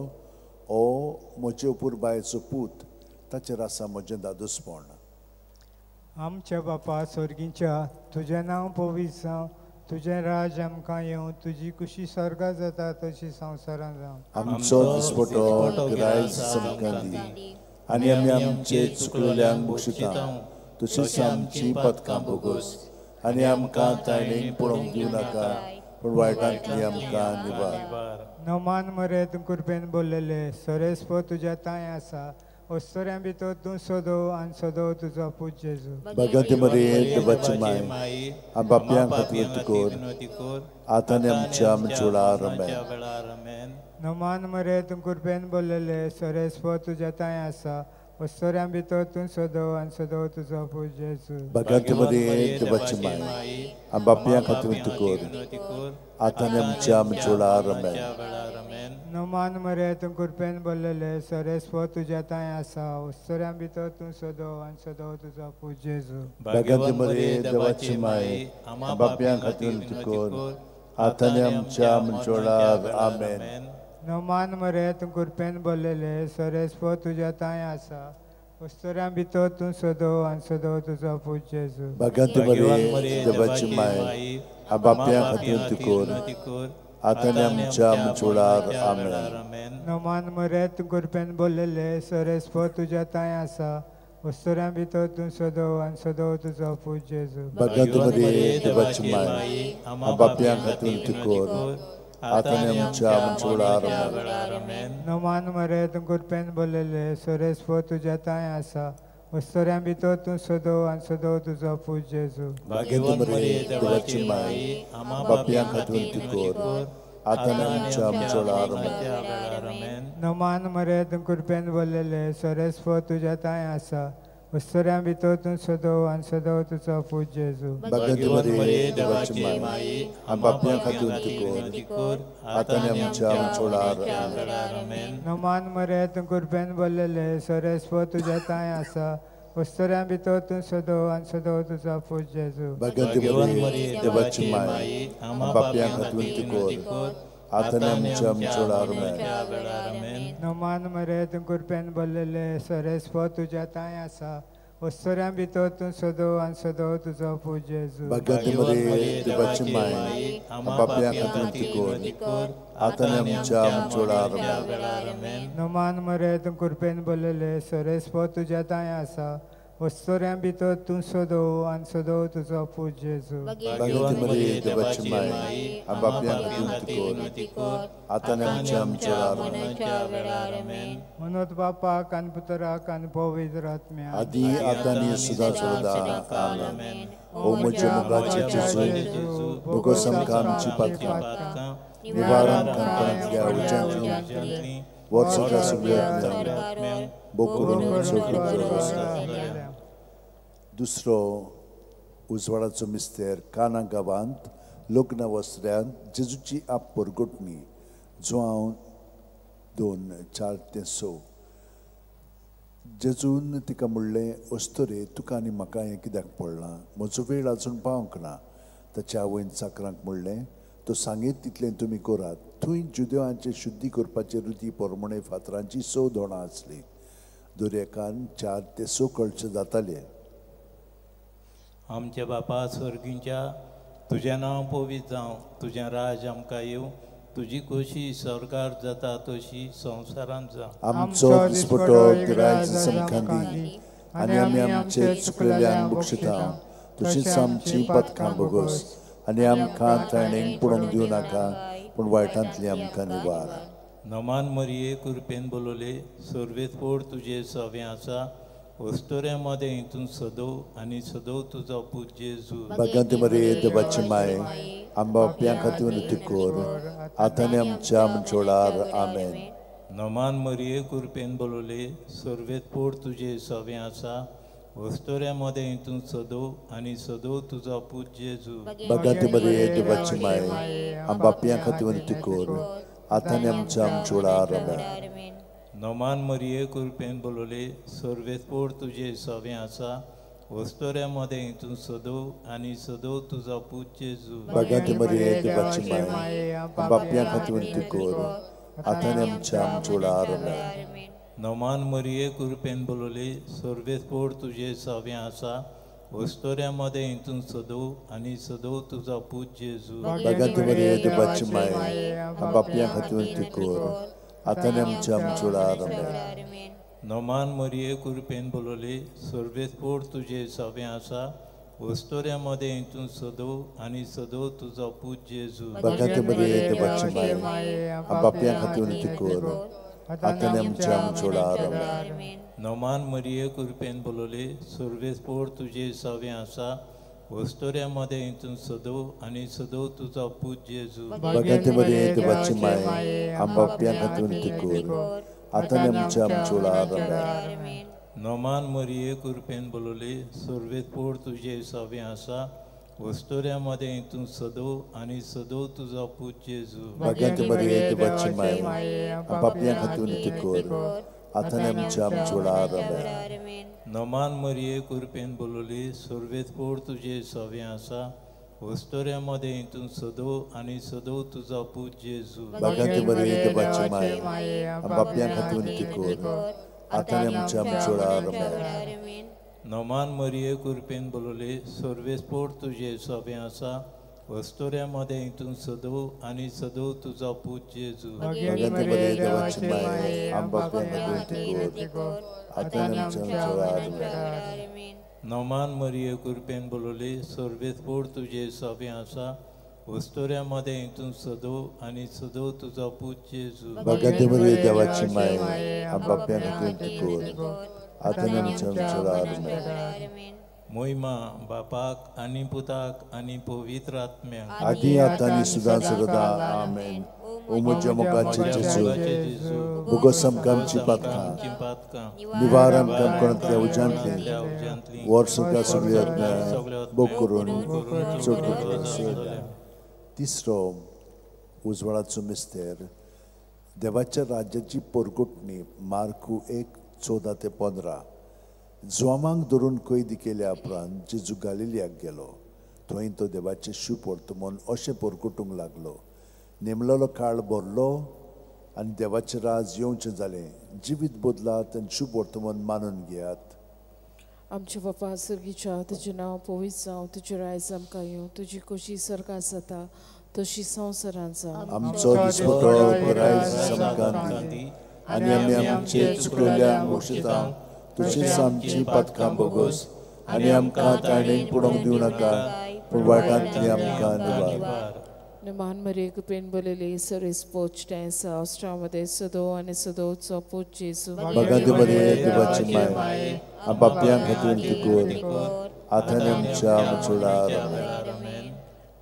ओ म्हजे अपुरबायेचो पूत, ताचेर आसा म्हजें दादोसपण. आमच्या बापा स्वर्गीच्या, तुजें नांव पवित्र जावं, तुजें राज आमकां येवं, तुजी कुशी स्वर्गा जाता तशी संवसारांत जावं. आमचो दिसपटो गिरायक आमकां दी आनी आमी आमचे चुकलेल्यांक बक्षिता तशीच आमची पदकां भोगोस आनी आमकां ताणें पळोवंक दिवं नाका पूण वायटांतली आमकां निवार. नमान मरे तूं कृपेन बोल्लेले, सरेस्पो तुज्या तांय आसा, ओस्तोऱ्यां भितर तूं सोदो आनी सोदो तुजो पूत जेजू. भगवती मरिये देवाची माय, आम पापयां खातीर विनवती कर, आतां आनी आमच्या मरणाच्या वेळार. आमेन. नमान मरे तूं कृपेन बोल्लेले, सरेस्पो तुज्या तांय आसा, ओस्तोऱ्यां भितर तूं सोदो आनी सोदो तुजो पूत जेजू. भगवती मरिये देवाची माय, आम पापयां खातीर विनवती कर, आतां आनी आमच्या मरणाच्या वेळार. आमेन. नमान मरे तूं कृपेन बोल्लेले, सरेस्पो तुज्या तांय आसा, ओस्तोऱ्यां भितर तूं सोदो आनी सोदो तुजो पूत जेजू. भगवती मरिये देवाची माय, आम पापयां खातीर विनवती कर, आतां आनी आमच्या मरणाच्या वेळार. आमेन. नमान मरे तूं कृपेन बोल्लेले, सरेस्पो तुज्या तांय आसा, ओस्तोऱ्यां भितर तूं सोदो आनी सोदो तुजो पूत जेजू. भगवती मरिये देवाची माय, आम पापयां खातीर विनवती कर, आतां आनी आमच्या मरणाच्या वेळार. आमेन. नमान मरे तूं कृपेन बोल्लेले, सरेस्पो तुज्या तांय आसा, ओस्तोऱ्यां भितर तूं सोदो आनी सोदो तुजो पूत जेजू. भगवती मरिये देवाची माय, आम पापयां खातीर विनवती कर, आतां आनी आमच्या मरणाच्या वेळार. आमेन. नमान मरे तूं कृपेन बोल्लेले, सरेस्पो तुज्या तांय आसा, ओस्तोऱ्यां भितर तूं सोदो आनी सोदो तुजो पूत जेजू. भगवती मरिये देवाची माय, आम पापयां खातीर विनवती कर, आतां आनी आमच्या मरणाच्या वेळार. आमेन. नमान मरे तूं कृपेन बोल्लेले, सरेस्पो तुज्या तांय आसा, ओस्तोऱ्यां भितर तूं सोदो आनी सोदो तुजो पूत जेजू. भगवती मरिये देवाची माय, आम पापयां खातीर विनवती कर, आतां आनी आमच्या मरणाच्या वेळार. आमेन. नमान मरे तूं कृपेन बोल्लेले, सरेस्पो तुज्या तांय आसा, ओस्तोऱ्यां भितर तूं सोदो आनी सोदो तुजो पूत जेजू. भगवती मरिये देवाची माय, आम पापयां खातीर विनवती कर, आतां आनी आमच्या मरणाच्या वेळार. आमेन. नमान मरे तूं कृपेन बोल्लेले, सरेस्पो तुज्या तांय आसा, ओस्तोऱ्यां भितर तूं सोदो आनी सोदो तुजो पूत जेजू. भगवती मरिये देवाची माय, आम पापयां खातीर विनवती कर, आतां आनी आमच्या मरणाच्या वेळार. आमेन. नमान मरे तूं कृपेन बोल्लेले, सरेस्पो तुज्या तांय आसा, ओस्तोऱ्यां भितर तूं सोदो आनी सोदो तुजो पूत जेजू. भगवती मरिये देवाची माय, आम पापयां खातीर विनवती कर, आतां आनी आमच्या मरणाच्या वेळार. आमेन. मनोत बापाक आनी पुत्राक आनी पवित्र आत्म्याक, आदी आतां आनी सदां सर्वदा. आमेन. ओ म्हज्या मोगाचे जेजू, भोगोस आमकां आमची पातकां, निवार आमकां कोणांतल्या उज्यांतली, वर्सच्या सगळ्या बोकरून सोडून. दुसरो उजवाडाचो मिस्तेर काना गांवांत लग्न वस्त्र्यांत जेजूची आप परगटणी. जुआंव 2:4-6. जेजून तिका म्हणलें, अस्तुरे, तुका आनी म्हाका हें कित्याक पडलां? म्हजो वेळ आजून पावंक ना. ताच्या आवयन चाकरांक म्हणलें, तो सांगीत तितलें तुमी करात. थंय जुदेवांचे शुद्धी करपाचे रुती प्रमाणे फातरांची 6 दोणां आसलीं. दर एकान 4 ते 6 कळचे जाताले. आमच्या बापा स्वर्गींच्या तुजें नांव पवित्र जावं, तुजें राज आमकां येवं, तुजी खोशी स्वर्गार जाता तशी संवसारांत जावं. आमचो दिसपटो गिरायक आमकां दी आनी आमी आमचे चुकलेल्यांक बक्षिता तशीच आमची पथकां भोगोस आनी आमकां ताणें पडोवंक दिवं नाका पूण वायटांतली आमकां निवार. नमान मरिये कृपेन बोलवले सर्वेस्पोर तुजे सवें आसा, वस्तुऱ्या मदें तूं सदो आनी सदो तुजो पूत जेजू. भाग्यांती मरिये देवाची माय आमच्या पाप्यां खातीर विनंती कर आतां आनी आमच्या मरणार. आमेन. नमान मरिये कृपेन बोलवले सर्वेस्पोर तुजे सवें आसा, वस्तुऱ्या मदें तूं सदो आनी सदो तुजो पूत जेजू. भाग्यांती मरिये देवाची माय आमच्या पाप्यां खातीर विनंती कर आतां आनी आमच्या मरणार. आमेन. नमान मरिये कृपेन बोलवले सर्वेस्पोर तुजे सवें आसा, वस्तुऱ्या मदें तूं सदो आनी सदो तुजो पूत जेजू. भाग्यांती मरिये देवाची माय आमच्या पाप्यां खातीर विनंती कर आतां आनी आमच्या मरणार. आमेन. नमान मरिये कृपेन बोलवले सर्वेस्पोर तुजे सवें आसा, वस्तुऱ्या मदें तूं सदो आनी सदो तुजो पूत जेजू. भाग्यांती मरिये देवाची माय आमच्या पाप्यां खातीर विनंती कर आतां आनी आमच्या मरणार. आमेन. नमान मरिये कृपेन बोलवले सर्वेस्पोर तुजे सवें आसा, वस्तुऱ्या मदें तूं सदो आनी सदो तुजो पूत जेजू. भाग्यांती मरिये देवाची माय आमच्या पाप्यां खातीर विनंती कर आतां आनी आमच्या मरणार. आमेन. नमान मरिये कृपेन बोलवले सर्वेस्पोर तुजे सवें आसा, वस्तुऱ्या मदें तूं सदो आनी सदो तुजो पूत जेजू. भाग्यांती मरिये देवाची माय आमच्या पाप्यां खातीर विनंती कर आतां आनी आमच्या मरणार. आमेन. नमान मरिये कृपेन बोलवले सर्वेस्पोर तुजे सवें आसा, वस्तुऱ्या मदें तूं सदो आनी सदो तुजो पूत जेजू. भाग्यांती मरिये देवाची माय आमच्या पाप्यां खातीर विनंती कर आतां आनी आमच्या मरणार. आमेन. नमान मरिये कृपेन बोलवले सर्वेस्पोर तुजे सवें आसा, वस्तुऱ्या मदें तूं सदो आनी सदो तुजो पूत जेजू. भाग्यांती मरिये देवाची माय आमच्या पाप्यां खातीर विनंती कर आतां आनी आमच्या मरणार. आमेन. नमान मरिये कृपेन बोलवले सर्वेस्पोर तुजे सवें आसा, वस्तुऱ्या मदें तूं सदो आनी सदो तुजो पूत जेजू. भाग्यांती मरिये देवाची माय आमच्या पाप्यां खातीर विनंती कर आतां आनी आमच्या मरणार. आमेन. नमान मरिये कृपेन बोलवले सर्वेस्पोर तुजे सवें आसा, वस्तुऱ्या मदें तूं सदो आनी सदो तुजो पूत जेजू. भाग्यांती मरिये देवाची माय आमच्या पाप्यां खातीर विनंती कर आतां आनी आमच्या मरणार. आमेन. मोहिमा बापाक आनी पुताक आनी पवित्र आत्म्याक आदी आतां आनी सदां सर्वदा. आमेन. ओ म्हज्या मोगाचे जेजू भोगोस आमकां आमची पातकां निवार आमकां कोणांतल्या उज्यांतली वर सगळ्या सगळी भोग करून चड करून. तिसरो उजवाडाचो मिस्तेर देवाच्या राज्याची परगटणी. मार्कू 1:14 ते 15. जुवामांक धरून कैदी केल्या उपरांत जेजू गालिलियाक गेलो. थंय तो देवाचें शूप वर्तमान अशें परगटूंक लागलो. नेमलेलो काळ भरलो आनी देवाचें राज येवचें जालें. जिवीत बदलात आनी शूप वर्तमान मानून घेयात. आमच्या बापा स्वर्गीच्या तुजें नांव पवित्र जावं, तुजें रायज आमकां येवं, तुजी खोशी स्वर्गार जाता तशी संवसारांत जावं. आमचो दिसपटो रायज आमकां दी आनी आमी आमचे चुकलेल्यांक बक्षिता तशीच आमची पातकां भोगोस आनी आमकां ताणें पडोवंक दिवं नाका पूण वायटांतली आमकां निवार. नमान मरिये कृपेन बोलवले सर्वेस्पोर आसा, ऑस्ट्रामध्ये सदो आनी सदोचो पूत जेजू. भाग्यांती मरिये देवाची माय आमच्या पाप्यां खातीर विनंती कर आतां आनी आमच्या मरणार. आमेन.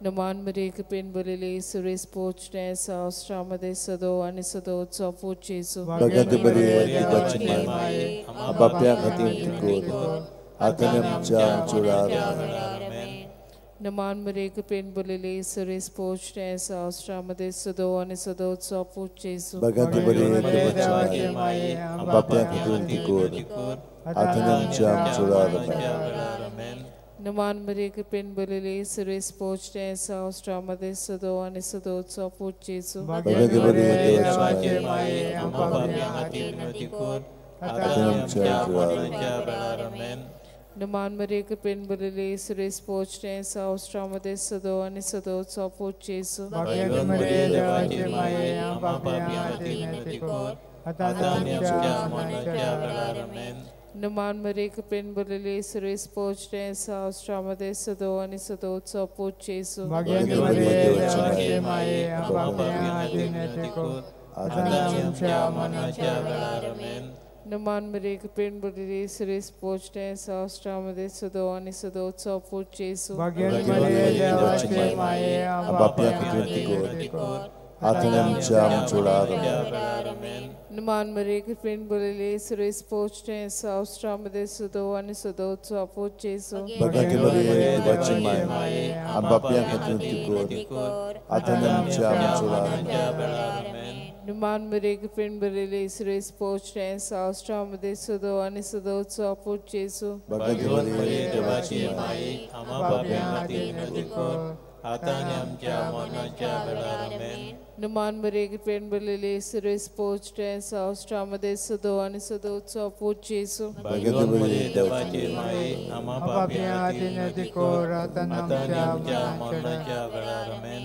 नमान मरिये कृपेन बोलवले सर्वेस्पोर आसा, ऑस्ट्रामध्ये सदो आनी सदोचो पूत जेजू. भाग्यांती मरिये देवाची माय आमच्या पाप्यां खातीर विनंती कर आतां आनी आमच्या मरणार. आमेन. नमान मरिये कृपेन बोलवले सर्वेस्पोर आसा, ऑस्ट्रामध्ये सदो आनी सदोचो पूत जेजू. भाग्यांती मरिये देवाची माय आमच्या पाप्यां खातीर विनंती कर आतां आनी आमच्या मरणार. आमेन. नमान मरिये कृपेन बोलवले सर्वेस्पोर आसा, ऑस्ट्रामध्ये सदो आनी सदोचो पूत जेजू. भाग्यांती मरिये देवाची माय आमच्या पाप्यां खातीर विनंती कर आतां आनी आमच्या मरणार. आमेन. नमान मरिये कृपेन भरिल्ली सुरेश पोचणे सावस्त्रामध्ये सदो आणि सदोचो पूत जेजू. भाग्यवंत मरिये देवाची माये आम्हा पाप्यां खातीर विनंती कर आतां आनी आमच्या मरणाच्या वेळार. आमेन. नमान मरिये कृपेन भरिल्ली सुरेश पोचणे सावस्त्रामध्ये सदो आणि सदोचो पूत जेजू. भाग्यवंत मरिये देवाची माये आम्हा पाप्यां खातीर विनंती कर आतां आनी आमच्या मरणाच्या वेळार. आमेन. नमान मरिये कृपेन भरिल्ली सुरेश पोचणे सावस्त्रामध्ये सदो आणि सदोचो पूत जेजू. भाग्यवंत मरिये देवाची माये आम्हा पाप्यां खातीर विनंती कर आतां आमच्या मरणाच्या वेळार. आमेन. नमान मरिये कृपेन भरिल्ली सुरेश पोचणे सावस्त्रामध्ये सदो आणि सदोचो पूत जेजू. भाग्यवंत मरिये देवाची माये आम्हा पाप्यां खातीर विनंती कर आतां आमच्या मरणाच्या वेळार. आमेन. नमान मरिये कृपेन भरिल्ली सुरेश पोचणे सावस्त्रामध्ये सदो आणि सदोचो पूत जेजू. भाग्यवंत मरिये देवाची माये आम्हा पाप्यां खातीर विनंती कर आतां आनी आमच्या मरणाच्या वेळार. आमेन. नमान मरिये कृपेन भरिल्ली सुरेश पोचणे सावस्त्रामध्ये सदो आणि सदोचो पूत जेजू. भाग्यवंत मरिये देवाची माये आम्हा पाप्यां खातीर विनंती कर आतां आनी आमच्या मरणाच्या वेळार. आमेन.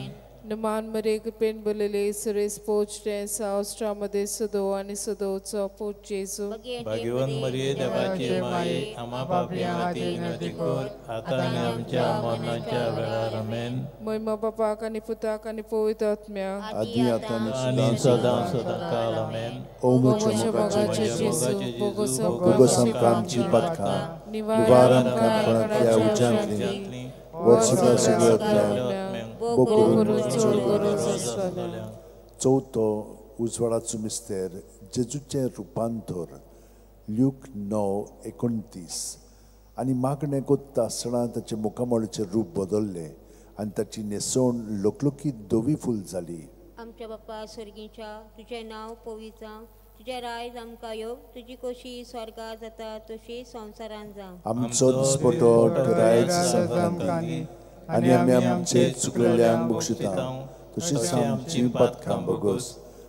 नमान मरिये कृपेन भरिल्ली सुरेश पोचणे सावस्त्रामध्ये सदो आणि सदोचो पूत जेजू. भाग्यवंत मरिये देवाची माये आम्हा पाप्यां खातीर विनंती कर आतां आनी आमच्या मरणाच्या वेळार. आमेन. महिमा बापाक आनी पुताक आनी पवित्र आत्म्याक आदी आतां आनी सदां सदां काल. आमेन. ओ म्हज्या मोगाच्या जेजू बोगस आमकां आमची पातकां निवार आमकां कोणांतल्या उज्यांतली वर्सुदा सगळ्यांतल्या चवथो उजवाडाचो मिस्तेर जेजूचें रुपांतर. ल्यूक 9:29. आनी मागणें कोत्ता आसतना ताचें मुखामळाचें रूप बदल्लें आनी ताची न्हेसवण लोकलोकीत धवी फूल जाली. आमच्या बाप्पा स्वर्गीच्या तुजें नांव पवित्र जावं, तुजें रायज आमकां येवं, तुजी कोशी स्वर्गात जाता तशी संवसारांत जावं. आमचो दिसपटो रायज आमकां दी आनी आमी आमचे चुकलेल्यांक बक्षिता तशीच आमची पातकां बोगस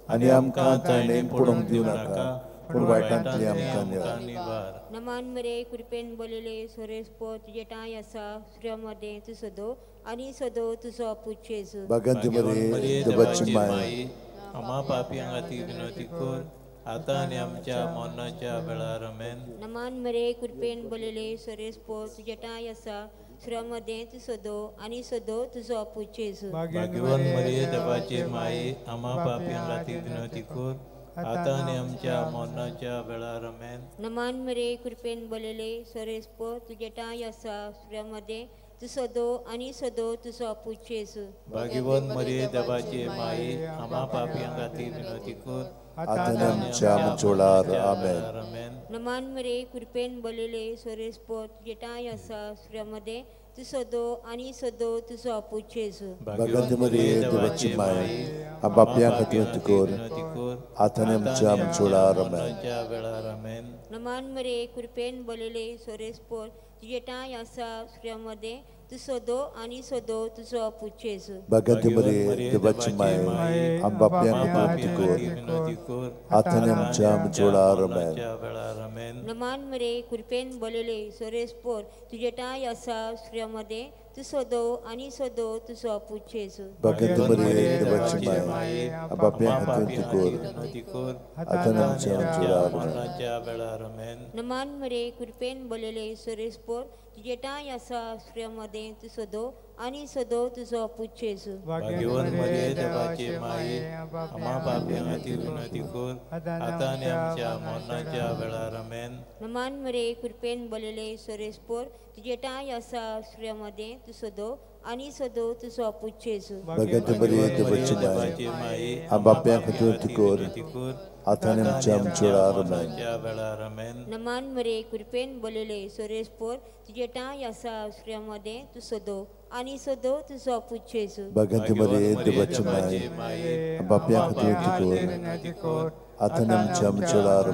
आनी आमकां ताणें पडोवंक दिवं नाका पूण वायटांतली आमकां निवार. नमान मरिये कृपेन भरिल्ली सुरेश पोत तुजे ठांय आसा स्त्रियां मदें तूं सदो आनी सदो तुजो पूत जेजू. भाग्यवंत मरिये देवाची माये आम्हा पाप्यां खातीर विनंती कर आतां आनी आमच्या मरणाच्या वेळार. आमेन. नमान मरिये कृपेन भरिल्ली सुरेश पोत तुजे ठांय आसा स्त्रियां मदें तूं सदो आनी सदो तुजो पूत जेजू. भाग्यवंत मरिये देवाची माये आम्हा पाप्यां खातीर विनंती कर आतां आनी आमच्या मरणाच्या वेळार. आमेन. नमान मरिये कृपेन भरिल्ली सुरेश पोत तुजे ठांय आसा स्त्रियां मदें तूं सदो आनी सदो तुजो पूत जेजू. भाग्यवंत मरिये देवाची माये आम्हा पाप्यां खातीर विनंती कर आतां आमच्या मरणाच्या वेळार. आमेन. नमान मरिये कृपेन भरिल्ली सुरेश पोत तुजे ठांय आसा स्त्रियां मदें तूं सदो आनी सदो तुजो पूत जेजू. भाग्यवंत मरिये देवाची माये आम्हा पाप्यां खातीर विनंती कर आतां आमच्या मरणाच्या वेळार. आमेन. नमान मरिये कृपेन भरिल्ली सुरेश पोत तुजे ठांय आसा स्त्रियां मदें तूं सदो आनी सदो तुजो पूत जेजू. भाग्यवंत मरिये देवाची माये आम्हा पाप्यां खातीर विनंती कर आतां आमच्या मरणाच्या वेळार. आमेन. नमान मरिये कृपेन भरिल्ली सुरेश पोत तुजे ठांय आसा स्त्रियां मदें तूं सदो आनी सदो तुजो पूत जेजू. भाग्यवंत मरिये देवाची माये आम्हा पाप्यां खातीर विनंती कर आतां आमच्या मरणाच्या वेळार. आमेन. नमान मरिये कृपेन भरिल्ली सुरेश पोत तुजे ठांय आसा स्त्रियां मदें तूं सदो आनी सदो तुजो पूत जेजू. भाग्यवंत मरिये देवाची माये आम्हा पाप्यां खातीर विनंती कर आतां आनी आमच्या मरणाच्या वेळार. आमेन. नमान मरिये कृपेन भरिल्ली सुरेश पोत तुजे ठांय आसा स्त्रियां मदें तूं सदो आनी सदो तुजो पूत जेजू. भाग्यवंत मरिये देवाची माये आम्हा पाप्यां खातीर विनंती कर आतां आमच्या मरणाच्या वेळार. आमेन. नमान मरिये कृपेन भरिल्ली सुरेश पोत तुजे ठांय आसा स्त्रियां मदें तूं सदो आनी सदो तुजो पूत जेजू. भाग्यवंत मरिये देवाची माये आम्हा पाप्यां खातीर विनंती कर आतां आमच्या आमच्या वेळार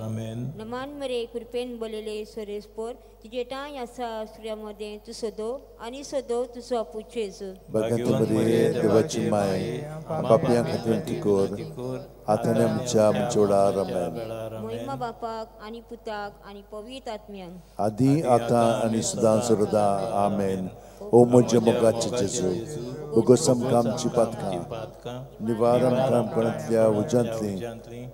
आमेन. नमान मरे कृपेन बोललेले सोरेस्पोर तुजे टांय आसा सुर्या मदें तूं सदो आनी सदो तुजो आपूत जेजू. भगवंत मरिये देवाची माय पापयां खातीर विनंती कर आतां आमच्या आमच्या वेळार आमेन. मोहिमा बापाक आनी पुताक आनी पवित्र आत्म्यांक आदी आतां आनी सदां सर्वदा आमेन. ओ म्हज्या मोगाचे जेजू बोगस आमकां आमची पातकां निवार आमकां आमकांतल्या उज्यांतली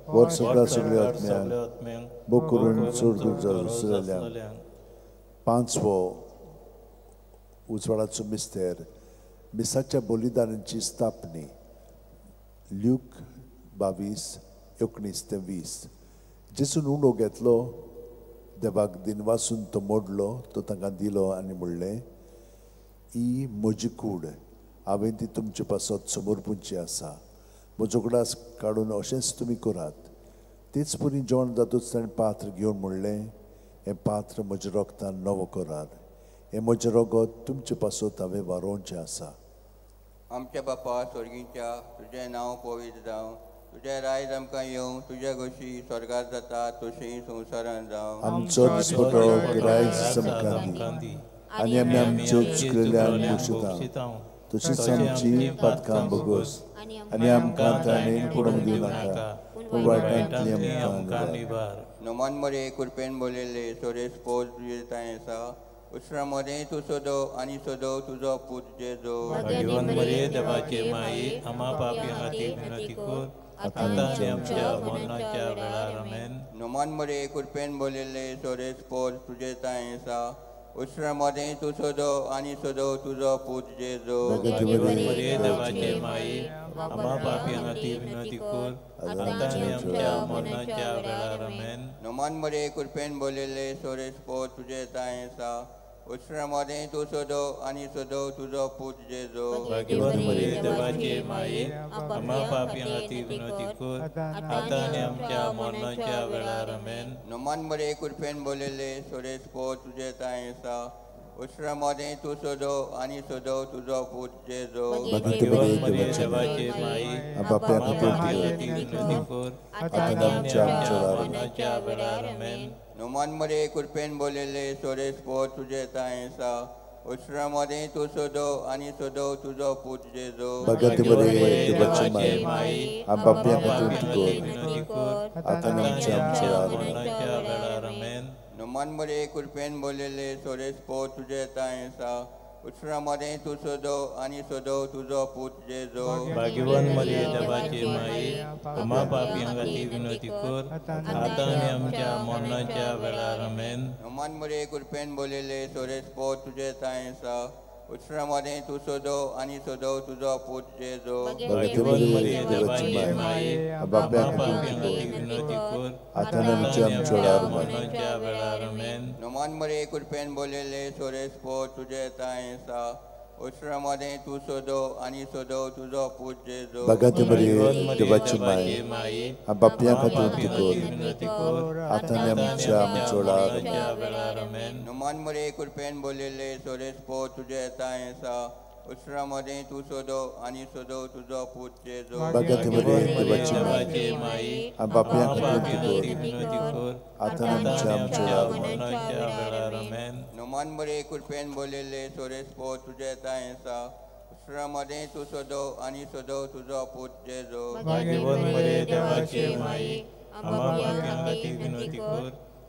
वर सगळ्या सगळ्या आत्म्यांक बोग करून चड जाल्या. पांचवो उजवाडाचो मिस्तेर मिसाच्या बलिदानाची स्थापनी. ल्यूक 22:19 ते 20. जेजून उंडो घेतलो, देवाक दिनवासून तो मोडलो, तो तांकां दिलो आनी म्हणलें, ही म्हजी कूड, हांवें ती तुमचे पासत समर्पूंची आसा. म्हजो ग्लास काडून अशेंच तुमी करात. तेच परी जेवण जातूच ताणें पात्र घेवन म्हणलें, हें पात्र म्हज्या रोगतान नवो करार, हें म्हजें रगत तुमचे पासत हांवें वारोवचें आसा. आमच्या बापा स्वर्गीच्या तुजें नांव पवित्र जावं, तुजें रायज आमकां येवं, तुज्या गोशी स्वर्गार जाता तशी संवसारान जावं. आमचो दिसपटो रायज आमकां दी आनी आमी आमच्यो चुकलेल्यान बक्षिता तशीच आमची पातकां बोगस आनी आमकां ताणें पडूंक दिवं नाका, पूण वायटांतली आमकां निवार. नमान मरे कृपेन बोललेले सोरेस्पोर तुजे तांय आसा उसरा मदें तूं सदो आनी सदो तुजो पूत जेजू. भाग्यवान मरिये देवाचे माई आमा पापयां खातीर विनंती कर आतां आनी आमच्या मरणाच्या वेळार आमेन. नमान मरे कृपेन बोललेले सोरेस्पोर तुजे तांय आसा उसरा मदें तूं सदो आनी सदो तुजो पूत जेजू. भाग्यवान मरिये देवाचे माई आमा पापयां खातीर विनंती कर आतां आनी आमच्या मरणाच्या वेळार आमेन. नमान मरे कृपेन बोललेले सोरेस्पोर तुजे तांय आसा उसरा मदें तूं सदो आनी सदो तुजो पूत जेजू. भाग्यवान मरिये देवाचे माई आमा पापयां खातीर विनंती कर आतां आनी आमच्या मरणाच्या वेळार आमेन. नमान मरे कृपेन बोललेले सोरेस्पोर तुजे तांय आसा उसरा मदें तूं सदो आनी सदो तुजो पूत जेजू. भाग्यवान मरिये देवाचे माई आमा पापयां खातीर विनंती कर आतां आनी आमच्या मरणाच्या वेळार आमेन. नमान मरे कृपेन बोललेले सोरेस्पोर तुजे तांय आसा उसरा मदें तूं सदो आनी सदो तुजो पूत जेजू. भाग्यवान मरिये देवाचे माई आमा पापयां खातीर विनंती कर आतां आमच्या मरणाच्या वेळार आमेन. नमान मरे कृपेन बोललेले सोरेस्पोर तुजे तांय आसा उसरा मदें तूं सदो आनी सदो तुजो पूत जेजू. भाग्यवान मरिये देवाचे माई आमा पापयां खातीर विनंती कर आतां आनी आमच्या मरणाच्या वेळार आमेन. नमान मरे कृपेन बोललेले सोरेस्पोर तुजे तांय आसा उसरा मदें तूं सदो आनी सदो तुजो पूत जेजू. भाग्यवान मरिये देवाचे माई आमा पापयां खातीर विनंती कर आतां आमच्या मरणाच्या वेळार आमेन. नमान मरे कृपेन बोललेले सोरेस्पोर तुजे तांय आसा उसरा मदें तूं सदो आनी सदो तुजो पूत जेजू. भगवंत मरिये देवाची माई आमा पापयां खातीर विनंती कर आतां आमच्या वेळार आमेन. नमान मरे कृपेन बोललेले सोरेस्पोर तुजे तांय आसा उसरा मदें तूं सदो आनी सदो तुजो पूत जेजू. भगवंत मरिये देवाची माई आमा पापयां खातीर विनंती कर आतां आमच्या वेळार आमेन. नमान मरे कृपेन बोललेले सोरेस्पोर तुजे तांय आसा उसरा मदें तूं सदो आनी सदो तुजो पूत जेजू. भाग्यवान मरिये देवाचे माई आमा पापयां खातीर विनंती कर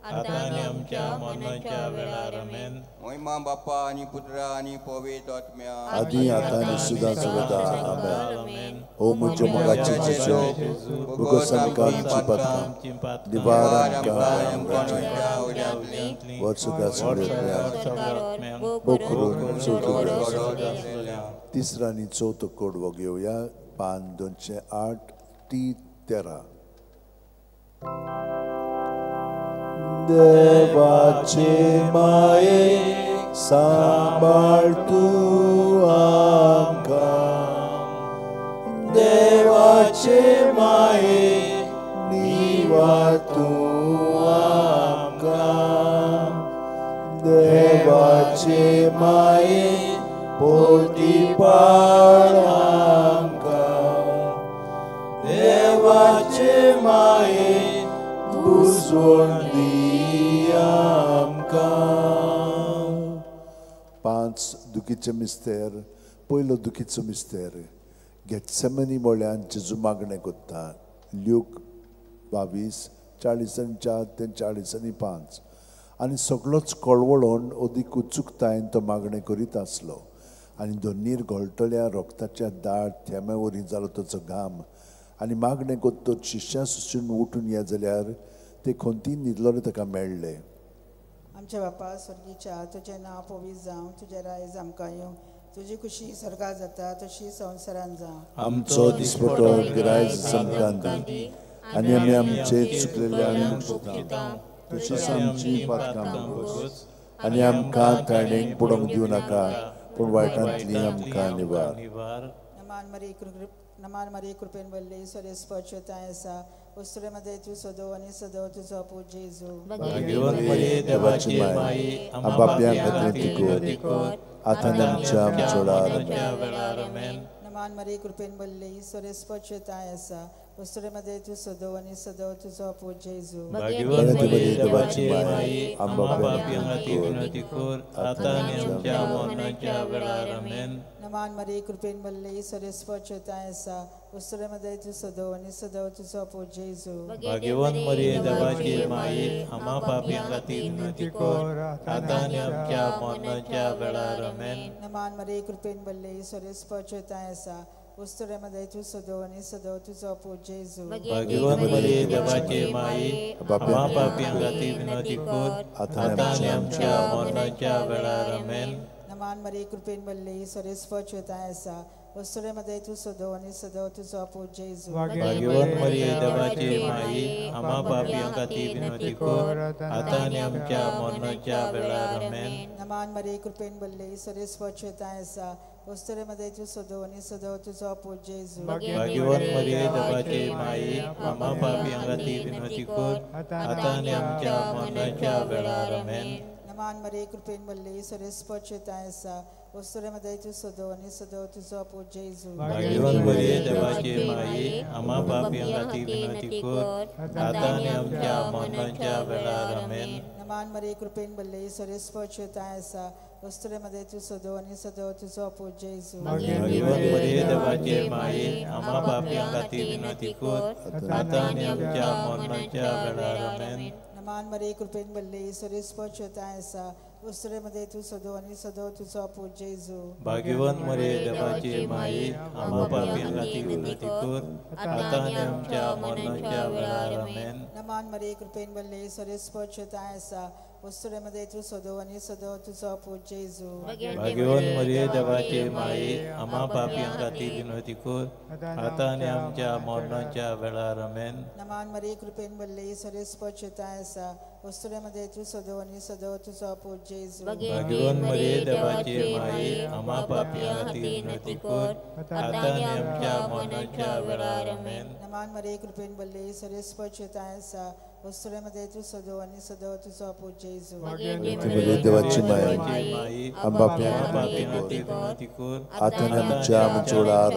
आतां आनी आमच्या मरणाच्या वेळार आमेन. मोहिमा बापा आनी पुत्रा आनी पवित्र आत्म्या आदी आतां आनी सदां सर्वदा आमेन. ओ म्हज्या मोगाचे जेजू बोगस आमकां आमची पातकां निवार आमकां वर सगळ्या सगळ्या बोग करून चवथो. तिसरा आनी चवथो कडवो घेवया. पान 208 T13. देवाचे माये सांबाळ तूं आमकां, देवाचे माये निवार तूं आमकां, देवाचे माये पोटी पाळ आमकां, देवाचे देवाचे माये बुजवण दी आमकां. पांच दुखीचे मिस्तेर. पयलो दुखीचो मिस्तेर गेत्सेमनी म्हळ्यार जेजू मागणें करता. ल्यूक 22:44 ते 45. आनी सगळोच कळवळोन अदीक उत्सुकतायेन तो मागणें करीत आसलो आनी धन्नीर घोळटल्या रोगताच्या दाट थेंब्या वरी जालो ताचो घाम. आनी मागणें करतच शिश्या सुसून उठून ये जाल्यार ते खंतीन न्हिदलोले ताका मेळ्ळे. आमच्या बापा स्वर्गीच्या तुजें नांव पवित्र जावं, तुजें रायज आमकां येवं, तुजी खुशी स्वर्गार जाता तशी संवसारान जावं. आमचो दिसपटो गिरायज आमकां दी आनी आमी आमचे चुकलेल्यांक भोगशिता तशीच आमची पातकां भोगस आनी आमकां ताणेक पडोवंक दिवं नाका पूण वायटांतली आमकां निवार. नमान मरिये कृपेन भरले, सर्वेस्पर तांय आसा, वस्तुरे मध्ये तूं सदो आनी सदो तुजो पूत जेजू. भाग्यवंत मरिये देवाची माई, आम्हा पाप्यां खातीर विनंती कर, आतां आनी आमच्या वेळार आमेन. नमान मरिये कृपेन भरले, सर्वेस्पर तांय आसा, वस्तुरे मध्ये तूं सदो आनी सदो तुजो पूत जेजू. भाग्यवंत मरिये देवाची माई, आम्हा पाप्यां खातीर विनंती कर, आतां आनी आमच्या मरणाच्या वेळार आमेन. नमान मरिये कृपेन भरले, सर्वेस्पर तांय आसा, वस्तुरे मध्ये तूं सदो आनी सदो तुजो पूत जेजू. भाग्यवंत मरिये देवाची माई, आम्हा पाप्यां खातीर विनंती कर, आतां आनी आमच्या मरणाच्या वेळार आमेन. नमान मरिये कृपेन भरले, सर्वेस्पर तांय आसा, वस्तुरे मध्ये तूं सदो आनी सदो तुजो पूत जेजू. भाग्यवंत मरिये देवाची माई, आम्हा पाप्यां खातीर विनंती कर, आतां आनी आमच्या मरणाच्या वेळार आमेन. नमान मरिये कृपेन भरले, सर्वेस्पर तांय आसा, वस्तुरे मध्ये तूं सदो आनी सदो तुजो पूत जेजू. भाग्यवंत मरिये देवाची माई, आम्हा पाप्यां खातीर विनंती कर, आतां आनी आमच्या मरणाच्या वेळार आमेन. नमान मरिये कृपेन भरले, सर्वेस्पर तांय आसा, वस्तुरे मध्ये तूं सदो आनी सदो तुजो पूत जेजू. भाग्यवंत मरिये देवाची माई, आम्हा पाप्यां खातीर विनंती कर, आतां आनी आमच्या मरणाच्या वेळार आमेन. नमान मरिये कृपेन भरले, सर्वेस्पर तांय आसा, वस्तुरे मध्ये तूं सदो आनी सदो तुजो पूत जेजू. भाग्यवंत मरिये देवाची माई, आम्हा पाप्यां खातीर विनंती कर, आतां आनी आमच्या मरणाच्या वेळार आमेन. नमान मरिये कृपेन भरले, सर्वेस्पर तांय आसा, वस्तुरे मध्ये तूं सदो आनी सदो तुजो पूत जेजू. भाग्यवंत मरिये देवाची माई, आम्हा पाप्यां खातीर विनंती कर, आतां आनी आमच्या मरणाच्या वेळार आमेन. नमान मरिये कृपेन भरले, सर्वेस्पर तांय आसा, वस्तुरे मध्ये तूं सदो आनी सदो तुजो पूत जेजू. भाग्यवंत मरिये देवाची माई, आम्हा पाप्यां खातीर विनंती कर, आतां आनी आमच्या मरणाच्या वेळार आमेन. नमान मरिये कृपेन भरले, सर्वेस्पर तांय आसा, वस्तुरे मध्ये तूं सदो आनी सदो तुजो पूत जेजू. भाग्यवंत मरिये देवाची माई, आम्हा पाप्यां खातीर विनंती कर, आतां आनी आमच्या मरणाच्या वेळार आमेन. नमान मरिये कृपेन भरले, सर्वेस्पर तांय आसा, वस्तुरे मध्ये तूं सदो आनी सदो तुजो पूत जेजू. भाग्यवंत मरिये देवाची माई, आम्हा पाप्यां खातीर विनंती कर, आतां आनी आमच्या मरणाच्या वेळार आमेन. नमान मरिये कृपेन भरले, सर्वेस्पर तांय आसा, वस्तुरे मध्ये तूं सदो आनी सदो तुजो पूत जेजू. देवाची माई, आम्हा पाप्यां खातीर विनंती कर, आतां आनी आमच्या वेळार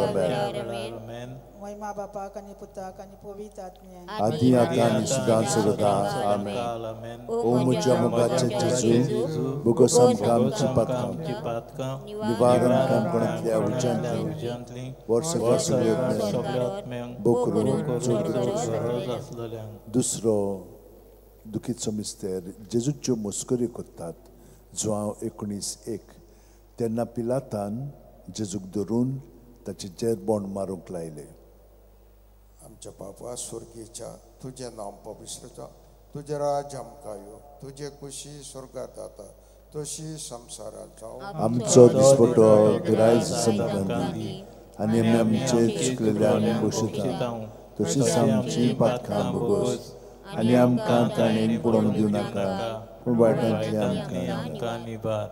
आमेन. महिमा बापाक आनी पुताक आनी पवित्र आत्म्याक, आदी आतां आनी सदां सर्वदा आमेन. ओ म्हज्या मोगाचे जेजू, बोगस आमकां आमची पातकां निवार आमकां कोणांतल्या उज्यांतली वर्सभर सगळ्या आत्म्यांक बोकरून चड गरज आसलेल्यांक. दुसरो दुखीचो मिस्तेर जेजूच्यो मस्कऱ्यो करतात. जुआंव 19:1. तेन्ना पिलातान जेजूक धरून ताचे जेरबोंड मारूंक लायले. आमच्या बापा स्वर्गीच्या, तुजें नांव पवित्र जावं, तुजें राज्य आमकां येवं, तुजे खुशी स्वर्गार जाता तशी संवसारांत जावं. आमचो दिसपटो गिरायज आमकां दी आनी आमी आमचे चुकलेल्यांक भोगशिता तशीच आमची पातकां भोगस आनी आमकां ताणें पडोवंक दिवं नाका पूण वायटांतली आमकां निवार.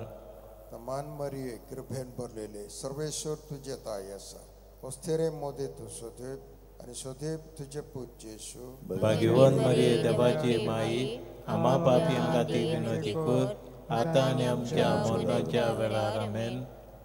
मान मरिये कृपेन भरलेले, सर्वेश्वर तुजे ताय आसा, वस्तेरे मोदे तूं सदैव आनी सदैव तुजे पूत जेजू. भाग्यवंत मरिये देवाची माई, आम्हा पाप्यां खातीर विनंती कर, आतां आनी आमच्या मरणाच्या वेळार आमेन.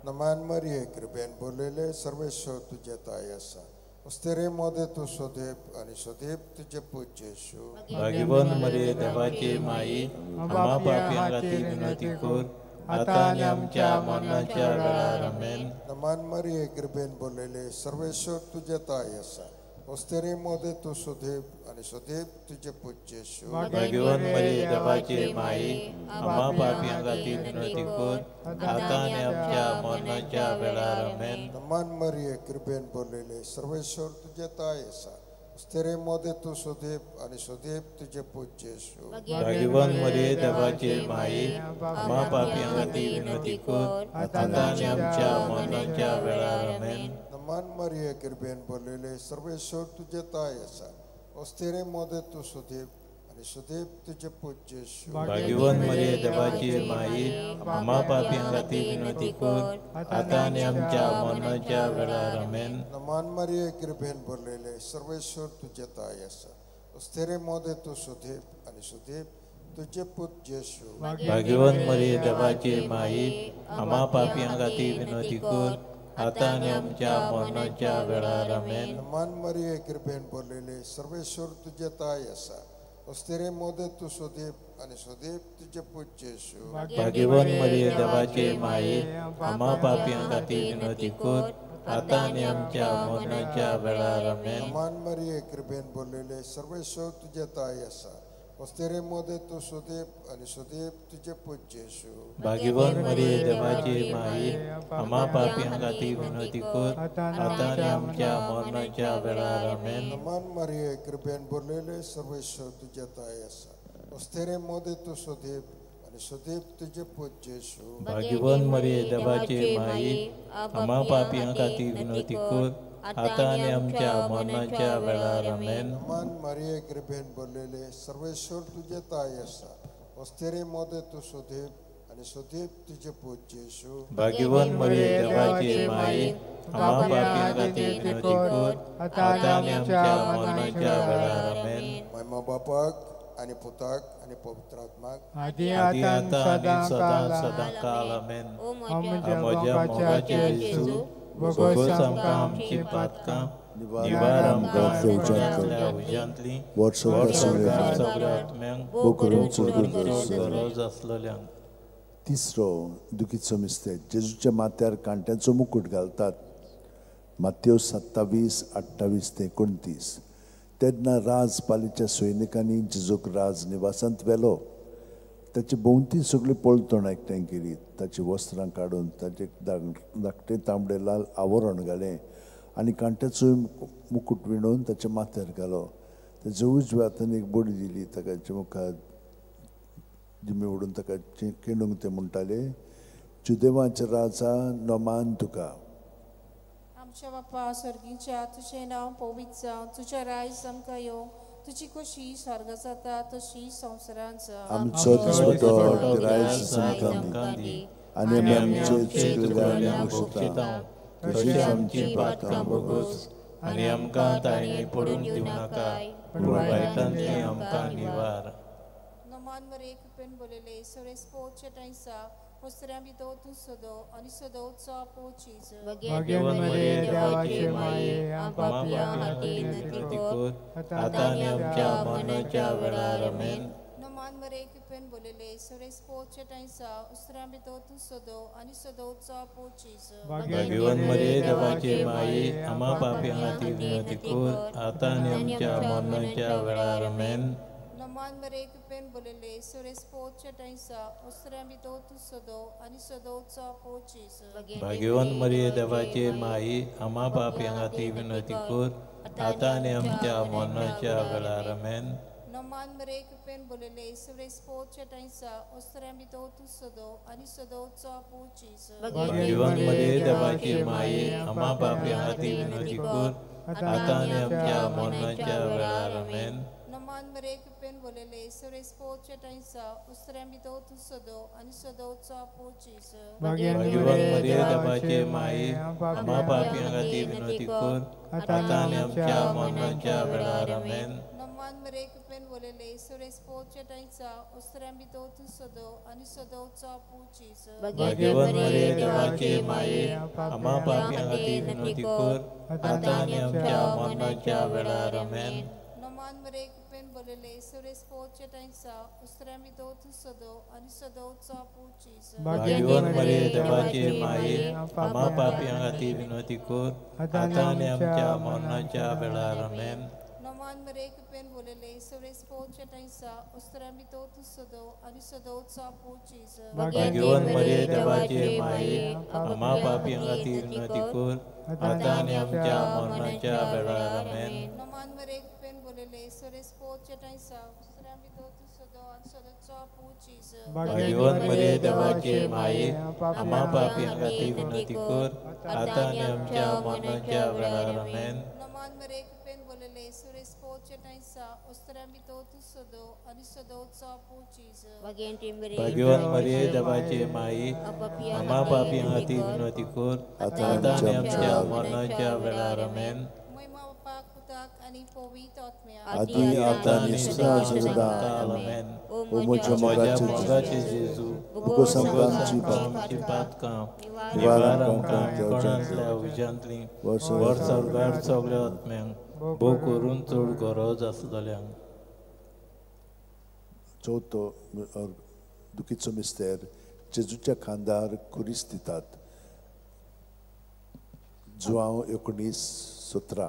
नमान मरिये कृपेन भरलेले, सर्वेश्वर तुजे ताय आसा, उस्तेरे मोदे तूं सोदेप आनी सोदेप तुजे पूत जेशू. भाग्यवान मरिये देवाची माई, आम्हा पापयां खातीर विनंती कर, आतां आनी आमच्या मरणाच्या वेळार. आमेन. नमन मरिये, कृपेन भरलेले, सर्वेश्वर तुजे ताय आसा. उस्तेरे मोदे तूं सोदेप आनी सोदेप तुजे पूत जेशू. भाग्यवान मरिये देवाची माई, आम्हा पापयां खातीर विनंती कर, आतां आनी आमच्या मरणाच्या वेळार. आमेन. नमन मरिये, कृपेन भरलेले, सर्वेश्वर तुजे ताय आसा. उस्तेरे मोदे तूं सोदेप आनी सोदेप तुजे पूत जेशू. भाग्यवान मरिये देवाची माई, आम्हा पापयां खातीर विनंती कर, आतां आनी आमच्या मरणाच्या वेळार. आमेन. नमन मरिये, कृपेन भरलेले, सर्वेश्वर तुजे ताय आसा. उस्तेरे मोदे तूं सोदेप आनी सोदेप तुजे पूत जेशू. भाग्यवान मरिये देवाची माई, आम्हा पापयां खातीर विनंती कर, आतां आनी आमच्या मरणाच्या वेळार. आमेन. नमन मरिये, कृपेन भरलेले, सर्वेश्वर तुजे ताय आसा. उस्तेरे मोदे तूं सोदेप आनी सोदेप तुजे पूत जेशू. भाग्यवान मरिये देवाची माई, आम्हा पापयां खातीर विनंती कर, आतां आनी आमच्या मरणाच्या वेळार. आमेन. नमन मरिये, कृपेन भरलेले, सर्वेश्वर तुजे ताय आसा. उस्तेरे मोदे तूं सोदेप आनी सोदेप तुजे पूत जेशू. भाग्यवान मरिये देवाची माई, आम्हा पापयां खातीर विनंती कर, आतां आनी आमच्या मरणाच्या वेळार. आमेन. नमन मरिये, कृपेन भरलेले, सर्वेश्वर तुजे ताय आसा. उस्तेरे मोदे तूं सोदेप आनी सोदेप तुजे पूत जेशू. भाग्यवान मरिये देवाची माई, आम्हा पापयां खातीर विनंती कर, आतां आनी आमच्या मरणाच्या वेळार. आमेन. नमन मरिये, कृपेन भरलेले, सर्वेश्वर तुजे ताय आसा. उस्तेरे मोदे तूं सोदेप आनी सोदेप तुजे पूत जेशू. भाग्यवान मरिये देवाची माई, आम्हा पापयां खातीर विनंती कर, आतां आनी आमच्या मरणाच्या वेळार. आमेन. नमन मरिये, कृपेन भरलेले, सर्वेश्वर तुजे ताय आसा. उस्तेरे मोदे तूं सोदेप आनी सोदेप तुजे पूत जेशू. भाग्यवान मरिये देवाची माई, आम्हा पापयां खातीर विनंती कर, आतां आनी आमच्या मरणाच्या वेळार. आमेन. महिमा बापाक आनी पुताक आनी पवित्र आत्माक, आदी आतां आनी सदां सदां काल. आमेन. म्हज्या मोगाचे जेजू, भोगोस आमकां आमची पातकां, निवार आमकां उज्यांतल्या उज्यांतली, सगळ्या आत्म्यांक, करून चड गरज आसलेल्यांक. तिसरो दुखीचो मिस्तेर, जेजूच्या माथ्यार कांट्यांचो मुकूट घालतात. मातेव 27, 28 ते 29. तेन्ना राजपालीच्या सैनिकांनी जेजूक राज निवासांत व्हेलो. ताची भोंवती सगळी पलतण एकठांय केली. ताची वस्त्रां काडून ताचे धाकटें तांबडे लाल आवरण घालें आनी कांट्याचो मुकूट विणून ताच्या माथ्यार घालो. ताच्या उजव्या हातान एक बडी दिली. ताच्या मुखार जिमी उडून ताका केणूंक ते म्हणटाले, जुदेवाचे राजा नमान तुका. आमच्या बापा स्वर्गीच्या, तुजें नांव पवित्र जावं, तुजें रायज आमकां येवं, तुजी खोशी स्वर्गा जाता तशी संवसारांत जावं. आमचो दिसपटो रायज आमकां दी आनी आमी आमचे चुकलेल्यांक भोगशिता, तशीच आमची पातकां भोगोस आनी आमकां ताळणी पडूंक दिवं नाका, पूण वायटांतली आमकां निवार. नमन मरिये, कृपेन भरलेले, सर्वेस्पोर चेटांयसा, वस्त्रां भितर तूं सदो आनी सदोचो पूत जेजू. भाग्यवान मरिये देवाची माये, आम्हा पापयां खातीर विनंती कर, आतां आनी आमच्या मरणाच्या वेळार. आमेन. नमन मरिये, कृपेन भरलेले, सर्वेस्पोर चेटांयसा, वस्त्रां भितर तूं सदो आनी सदोचो पूत जेजू. भाग्यवान मरिये देवाची माई, आम्हा पापयां खातीर विनंती कर, आतां आनी आमच्या मरणाच्या वेळार. आमेन. नमन मरिये, कृपेन भरलेले, सर्वेस्पोर चेटांयसा, वस्त्रां भितर तूं सदो आनी सदोचो पूत जेजू. भाग्यवान मरिये देवाची माई, आम्हा पापयां खातीर विनंती कर, आतां आनी आमच्या मरणाच्या वेळार. आमेन. नमन मरिये, कृपेन भरलेले, सर्वेस्पोर चेटांयसा, वस्त्रां भितर तूं सदो आनी सदोचो पूत जेजू. भाग्यवान मरिये देवाची माई, आम्हा पापयां खातीर विनंती कर, आतां आनी आमच्या मरणाच्या वेळार. आमेन. नमन मरिये, कृपेन भरलेले, सर्वेस्पोर चेटांयसा, वस्त्रां भितर तूं सदो आनी सदोचो पूत जेजू. भाग्यवान मरिये देवाची माई, आम्हा पापयां खातीर विनंती कर, आतां आनी आमच्या मरणाच्या वेळार. आमेन. नमन नमान मरे कृपेन बोलले सुरेश पोचटांचा उस्तरां भितर तूं सदो आनी सदोचो पूत जेजू. भाग्यवान मरिये देवाचे माये, आम्हा पापयां खातीर विनवती कर, आतां आनी आमच्या मरणाच्या वेळार. आमेन. नमान मरे कृपेन बोलले सुरेश पोचटांचा उस्तरां भितर तूं सदो आनी सदोचो पूत जेजू. भाग्यवान मरिये देवाचे माये, आम्हा पापयां खातीर विनवती कर, आतां आनी आमच्या मरणाच्या वेळार. आमेन. नमान मरे कृपेन बोलले सुरेश पोचटांचा उस्तरां भितर तूं सदो आनी सदोचो पूत जेजू. भाग्यवान मरिये देवाचे माये, आम्हा पापयां खातीर विनवती कर, आतां आनी आमच्या मरणाच्या वेळार. आमेन. नमान मरे कृपेन बोलले सुरेश पोचटांचा उस्तरां भितर तूं सदो आनी सदोचो पूत जेजू. भाग्यवान मरिये देवाचे माये, आम्हा पापयां खातीर विनवती कर, आतां आनी आमच्या मरणाच्या वेळार. आमेन. नमान मरे कृपेन बोलले सुरेश पोचटांचा उस्तरां भितर तूं सदो आनी सदोचो पूत जेजू. भाग्यवान मरिये देवाचे माये, आम्हा पापयां खातीर विनवती कर, आतां आनी आमच्या मरणाच्या वेळार. आमेन. महिमा बापाक पुताक आनी पवित्र आत्म्याक. आदी आतां आनी सदां सदां. आमेन. ओ म्हज्या म्हज्या मोगाचे मोगाचे जेजू, भोगोस आमकां आमची आमची पातकां निवार निवार आमकां आमकां कोणांतल्या उज्यांतली वर्स वर सर्गार सगळ्या आत्म्यांक भोव करून चड गरज आसतल्यांक. चवथो दुखीचो मिस्तेर, जेजूच्या खांदार खुरीस दितात. जुआंव 19:17.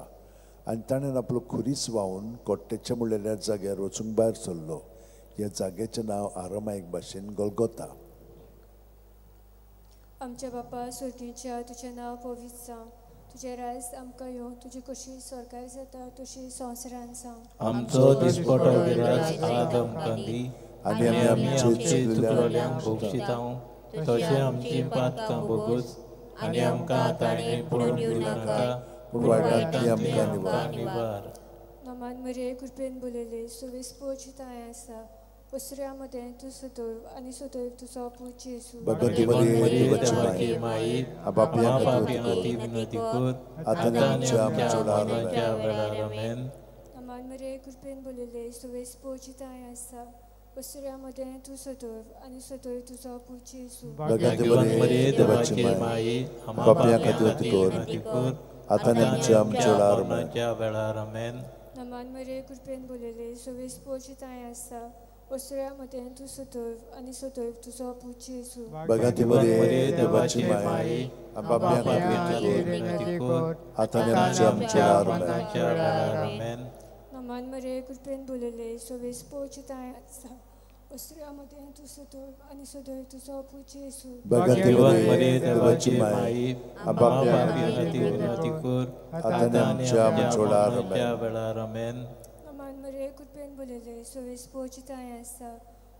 आनी ताणें आपलो खुरीस व्हांवून कोट्टेच्या म्हणलेल्या जाग्यार वचूंक भायर सरलो. ह्या जाग्याचें नांव आरामायक भाशेन गोलगोता. आमच्या बापा स्वर्गीच्या, तुजें नांव पवित्र जावं, तुजें राज आमकां येवं, तुजी कशी स्वर्गार जाता तशी संवसारान जावं. आमचो दिसपटो गिरास आज आमकां दी, आनी आनी आमी आमी आमचे आमचे चुकलेल्यांक चुकलेल्यांक भोगशितांव तशें आमची पातकां भोगोस, आनी आमकां ताणें पडून दिवं नाका, पूण पूण वायटांतली वायटांतली आमकां आमकां निवार. निवार. नमान मरिये कृपेन बोलले सुवेस पोचिताय आसा, उसऱ्या मदें तूं सदैव आनी सदैव तुजो पूत जेजू. भगवती भाग्यवान मरिये मरिये देवाची देवाचे माये, माये, आपापल्या आम्हा खातीर पापयां खातीर विनवती कर, आतां आतां आनी आमच्या आमच्या वेळार. मरणाच्या वेळार. आमेन. नमान मरिये कृपेन बोलले सुवेस पोचिताय आसा, उसऱ्या मदें तूं सदैव आनी सदैव तुजो पूत जेजू. भगवती भाग्यवान मरिये मरिये देवाची देवाचे माये, माये, आम्हा पापयां पापयां खातीर खातीर कर, विनवती कर, आतां आतां आनी आमच्या आमच्या वेळार. मरणाच्या वेळार. आमेन. नमान मरिये कृपेन बोलले सुवेस पोचिताय आसा, उसऱ्या मदें तूं सदैव आनी सदैव तुजो पूत जेजू. भगवती भाग्यवान मरिये मरिये देवाची देवाचे माये, माये, आपापल्या आम्हा खातीर पापयां खातीर कर, विनवती कर, आतां आतां आनी आमच्या आमच्या वेळार. मरणाच्या वेळार. आमेन. नमान मरिये कृपेन बोलले सुवेस पोचिताय आसा, उसऱ्या मदें तूं सदैव आनी सदैव तुजो पूत जेजू. भगवती भाग्यवान मरिये मरिये देवाची देवाचे माये, माये, आम्हा आपापल्या पापयां खातीर खातीर विनवती कर, आतां आतां आनी आमच्या आमच्या वेळार. मरणाच्या वेळार. आमेन. नमान मरिये कृपेन बोलले सुवेस पोचिताय आसा,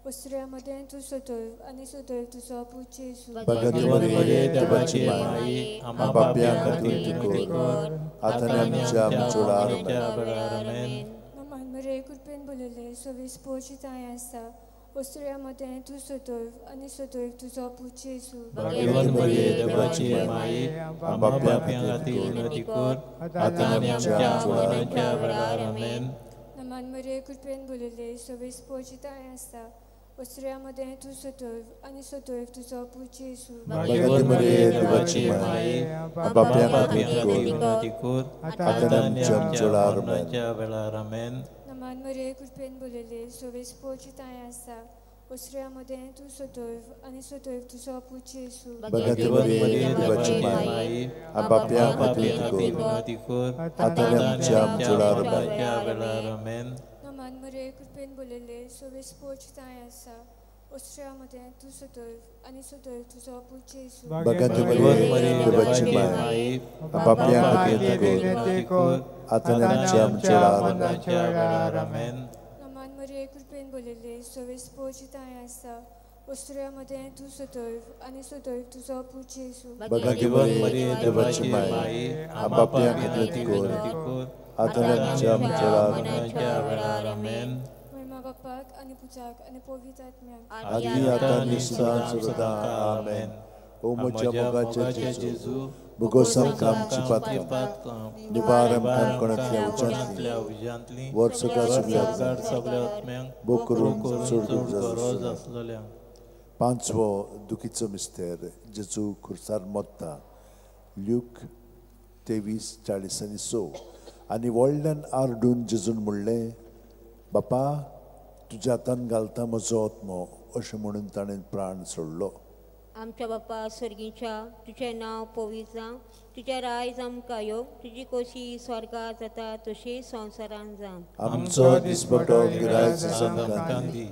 उसऱ्या मदें तूं सदैव आनी सदैव तुजो पूत जेजू. भगवती भाग्यवान मरिये मरिये देवाची देवाचे माये, माये, आम्हा आपापल्या पापयां खातीर खातीर विनवती कर, कर, आतां आतां आनी आमच्या आमच्या वेळार. मरणाच्या वेळार. आमेन. नमान मरिये कृपेन बोलले सुवेस पोचिताय आसा, उसऱ्या मदें तूं सदैव आनी सदैव तुजो पूत जेजू. भाग्यवान मरिये देवाचे माये, आम्हा पापयां खातीर विनवती कर, आतां आनी आमच्या मरणाच्या वेळार. आमेन. नमान मरिये कृपेन बोलले सुवेस पोचिताय आसा, उसऱ्या मदें तूं सदैव आनी सदैव तुजो पूत जेजू. भाग्यवान मरिये देवाचे माये, आपापल्या आम्हा खातीर पापयां कर, खातीर विनवती कर, आतां आतां आनी आमच्या आमच्या वेळार. मरणाच्या वेळार. आमेन. नमान मरिये कृपेन बोलले सुवेस पोचिताय आसा, उसऱ्या मदें तूं सदैव आनी सदैव तुजो पूत जेजू. भगवती भाग्यवान मरिये मरिये देवाची देवाचे माये, माये, आपापल्या आम्हा खातीर पापयां खातीर कर, विनवती कर, आतां आतां आनी आमच्या आमच्या वेळार. मरणाच्या वेळार. आमेन. नमान मरिये कृपेन बोलले सुवेस पोचिताय आसा, उसऱ्या मदें तूं सदैव आनी सदैव तुजो पूत जेजू. भगवती भाग्यवान मरिये मरिये देवाची देवाचे माये, माये, आपापल्या आम्हा खातीर पापयां कर, खातीर विनवती कर, आतां आतां आनी आमच्या आमच्या वेळार. मरणाच्या वेळार. आमेन. नमान मरिये कृपेन बोलले सुवेस पोचिताय आसा, उसऱ्या मदें तूं सदैव आनी सदैव तुजो पूत जेजू. भगवती भाग्यवान मरिये मरिये देवाची देवाचे माये, माये, आम्हा आपापल्या पापयां खातीर खातीर कर, विनवती कर, आतां आतां आनी आमच्या आमच्या वेळार. मरणाच्या वेळार. आमेन. महिमा बापाक आनी पुताक आनी पवित्र आत्म्याक. आदी आतां आतां आनी आनी सदां सदां सदां. सदां. आमेन. आमेन. ओ म्हज्या म्हज्या मोगाचे मोगाचे जेजू, जेजू, बोगोस आमकां आमची पातकां निवार आमकां कोणांतल्या उज्यांतली वर सगळ्या सगळ्या आत्म्यांक बोग करून चड गरज आसलेल्या. पांचवो दुखीचो मिस्तेर जेजू खुर्सार मोत्ता. ल्यूक 23:46. आनी व्हडल्यान आरडून जेजून म्हणलें, बापा तुज्या हातान घालता म्हजो आत्मो, अशें म्हणून ताणें प्राण सोडलो. आमच्या बापा स्वर्गीच्या तुजें नांव पवित्र जावं, तुजें रायज आमकां येवं, तुजी खोशी स्वर्गार जाता तशी संवसारांत जावं. आमचो दिसपटो गिरायक आमकां दी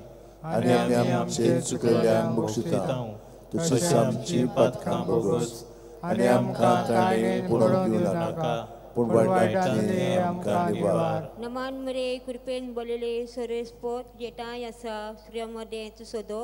आनी आमी आमचे चुकलेल्यांक बक्षिता तशीच आमची पातकां बोगस आनी आमकां ताणें पडोवंक दिवं नाका पूण वायटांतली आमकां निवार. नमान मरे कृपेन बोलले सरेस पोत जेटाय आसा स्त्रियां मदें तूं सदो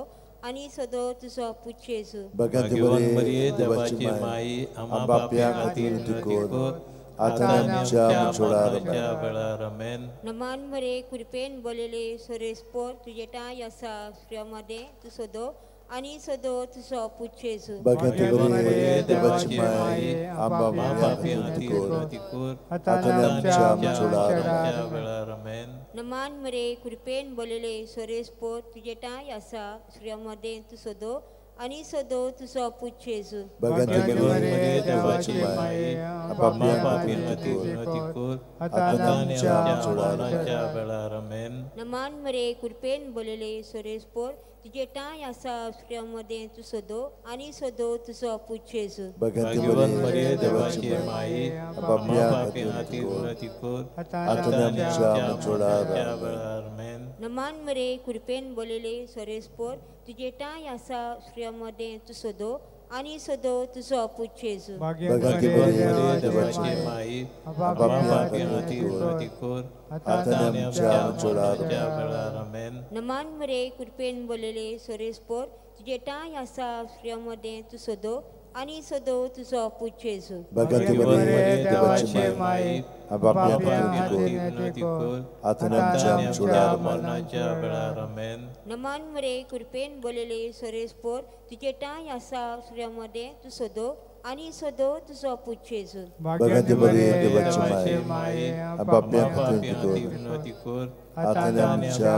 आनी सदो तुजो पूत जेजू. भाग्यवंत मरिये देवाची माई, आम्हा पाप्यां खातीर विनंती कर आतां आमच्या मरणाच्या वेळार. आमेन. नमान मरे कृपेन बोलले सरेस पोत तुजेटाय आसा स्त्रियां मदें तूं सदो आनी सदो तुजो पूत जेजू. भाग्यवंत मरिये देवाची माई, आम्हा पाप्यां खातीर विनंती कर आतां आमच्या मरणाच्या वेळार. आमेन. नमान मरे कृपेन बोलले सरेस पोत तुजेटाय आसा स्त्रियां मदें तूं सदो आनी सदो तुजो पूत जेजू. भाग्यवंत मरिये देवाची माई, आम्हा पाप्यां खातीर विनंती कर आतां आमच्या मरणाच्या वेळार. आमेन. नमान मरे कृपेन बोलले सरेस पोत तुजेटाय आसा स्त्रियां मदें तूं सदो आनी सदो तुजो पूत जेजू. भाग्यवंत मरिये देवाची माई, आम्हा पाप्यां खातीर विनंती कर आतां आमच्या मरणाच्या वेळार. आमेन. नमान मरे कृपेन बोलले सरेस पोर तुजेटाय आसा स्त्रियां मदें तूं सदो आनी सदो तुजो पूत जेजू. भाग्यवंत मरिये देवाची माई, आम्हा पाप्यां खातीर विनंती कर आतां आमच्या मरणाच्या वेळार. आमेन. नमान मरे कृपेन बोलले सरेस पोर तुजेटाय आसा स्त्रियां मदें तूं सदो आनी सदो तुजो पूत जेजू. भाग्यवंत मरिये देवाची माई, आम्हा पाप्यां खातीर विनंती कर आतां आमच्या मरणाच्या वेळार. आमेन. नमान मरे कृपेन बोलले सरेस पोर तुजेटाय आसा स्त्रियां मदें तूं सदो आनी सदो तुजो पूत जेजू. भाग्यवंत मरिये देवाची माई, आम्हा पाप्यां खातीर विनंती कर आतां आमच्या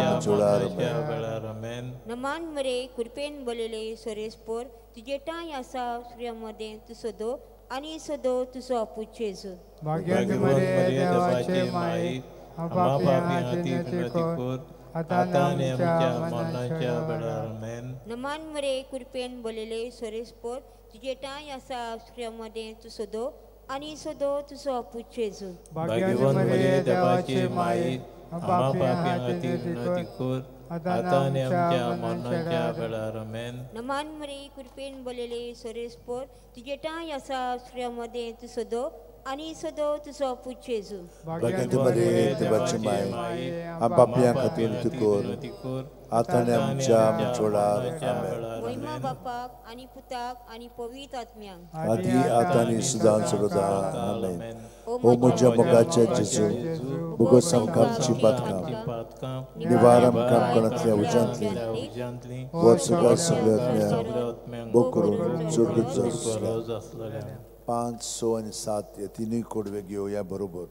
मरणाच्या वेळार. आमेन. नमान मरे कृपेन बोलले सरेस पोर तुजेटाय आसा स्त्रियां मदें तूं सदो आनी सदो तुजो पूत जेजू. भाग्यवंत मरिये देवाची माई, आम्हा पाप्यां खातीर विनंती कर आतां आमच्या मरणाच्या वेळार. आमेन. नमान मरे कृपेन बोलले सरेस पोर तुजेटाय आसा स्त्रियां मदें तूं सदो आनी सदो तुजो पूत जेजू. भाग्यवंत मरिये देवाची माई, आम्हा पाप्यां खातीर विनंती कर आतां आमच्या मरणाच्या वेळार. आमेन. नमान मरे कृपेन बोलले सरेस पोर तुजेटाय आसा स्त्रियां मदें तूं सदो आनी सदो तुजो पूत जेजू. भाग्यवंत मरिये देवाची माई, आम्हा पाप्यां खातीर विनंती कर आतां आमच्या मरणाच्या वेळार. महिमा बापाक आनी पुताक आनी पवित्र आत्म्याक आदी आतां आनी सदां सर्वदा. आमेन. ओ म्हज्या मोगाच्या जेजू, बोगोस आमकां आमची पातकां निवार आमकां कोणांतल्या उज्यांतली वर सगळ्या सगळ्या आत्म्यांक बोग करून चड गरज आसलेल्या. 5, 6 आनी 7 हे तिनूय कडवे घेवया बरोबर.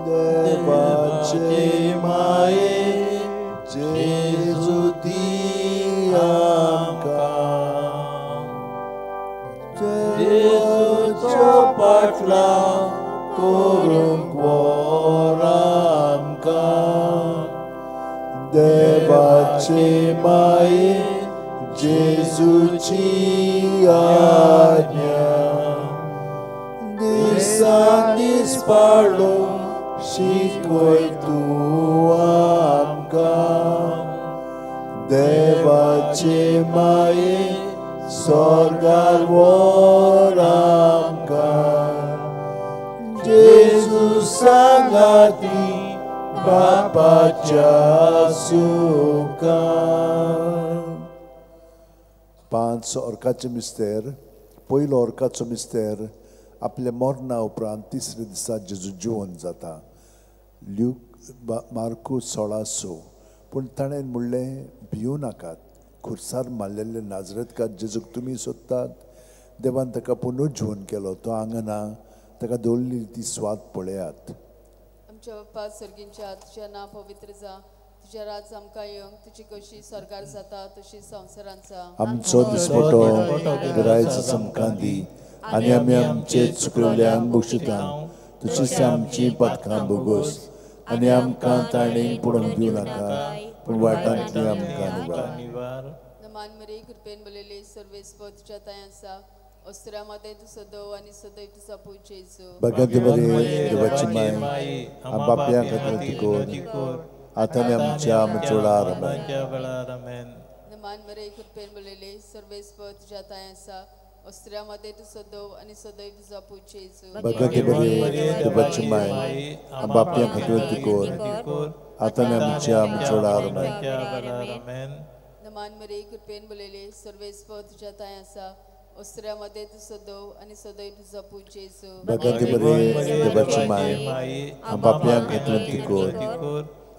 देवाचे माये जेजू दी आमकां, जेजूच्या पाटला करूंक वर आमकां. देवाचे माये जेजूची आज्ञा दिसान दीस पाळूंक शिकय तूं आमकां. देवाचे माये स्वर्गार वर आमकां, जेजू सांगाती बापाच्या सुखान. 5 ऑर्काचे मिस्तेर. पयलो ऑर्काचो मिस्तेर आपल्या मरणा उपरांत तिसऱ्या दिसा जेजू जिवन जाता. ल्यूक मार्कू 16:6. पूण ताणें म्हणलें, भिवू नाकात, खुर्सार मारलेले नाजरेतकार जेजूक तुमी सोदतात. देवान ताका पुनर्जीवन केलो. तो हांगा ना, ताका दवरलेली ती स्वाद पळयात. आमच्या बाप्पा सर्गींच्या, तुझ्या नांव पवित्र जावं, तुझ्या राज आमकां येवंक, तुजी कशी स्वर्गार जाता तशी संवसारांत जावं. आमचो दिसपटो गिरायच आमकां दी आनी आमी आमचे चुकलेल्यांक बक्षिता तशीच आमची पातकां भोगोस आनी आमकां ताणें पडोवंक दिवं नाका, पूण वाटांतली आमकां निवार. नमान मरे कृपेन बोललेले सर्वेस्पर तुझ्या तांय आसा, अस्त्रा मदें तूं सदैव आनी सदैव तुजो पूत जेजू. भगत मरे देवाची माय, आमच्या खातीर कर, आतां आनी आमच्या मरणाच्या वेळार. आमेन. नमान मरे कृपेन बोललेले सर्वेस्पर तुझ्या तांय आसा, अस्त्रा मदें तूं सदैव आनी सदैव तुजो पूत जेजू. भगत मरे देवाची माय, आमच्या खातीर कर, आतां आनी आमच्या मरणाच्या वेळार. आमेन. नमान मरे कृपेन बोललेले सर्वेस्पर तुझ्या तांय आसा, अस्त्रा मदें तूं सदैव आनी सदैव तुजो पूत जेजू. भगत मरे देवाची माय, आमच्या खातीर कर,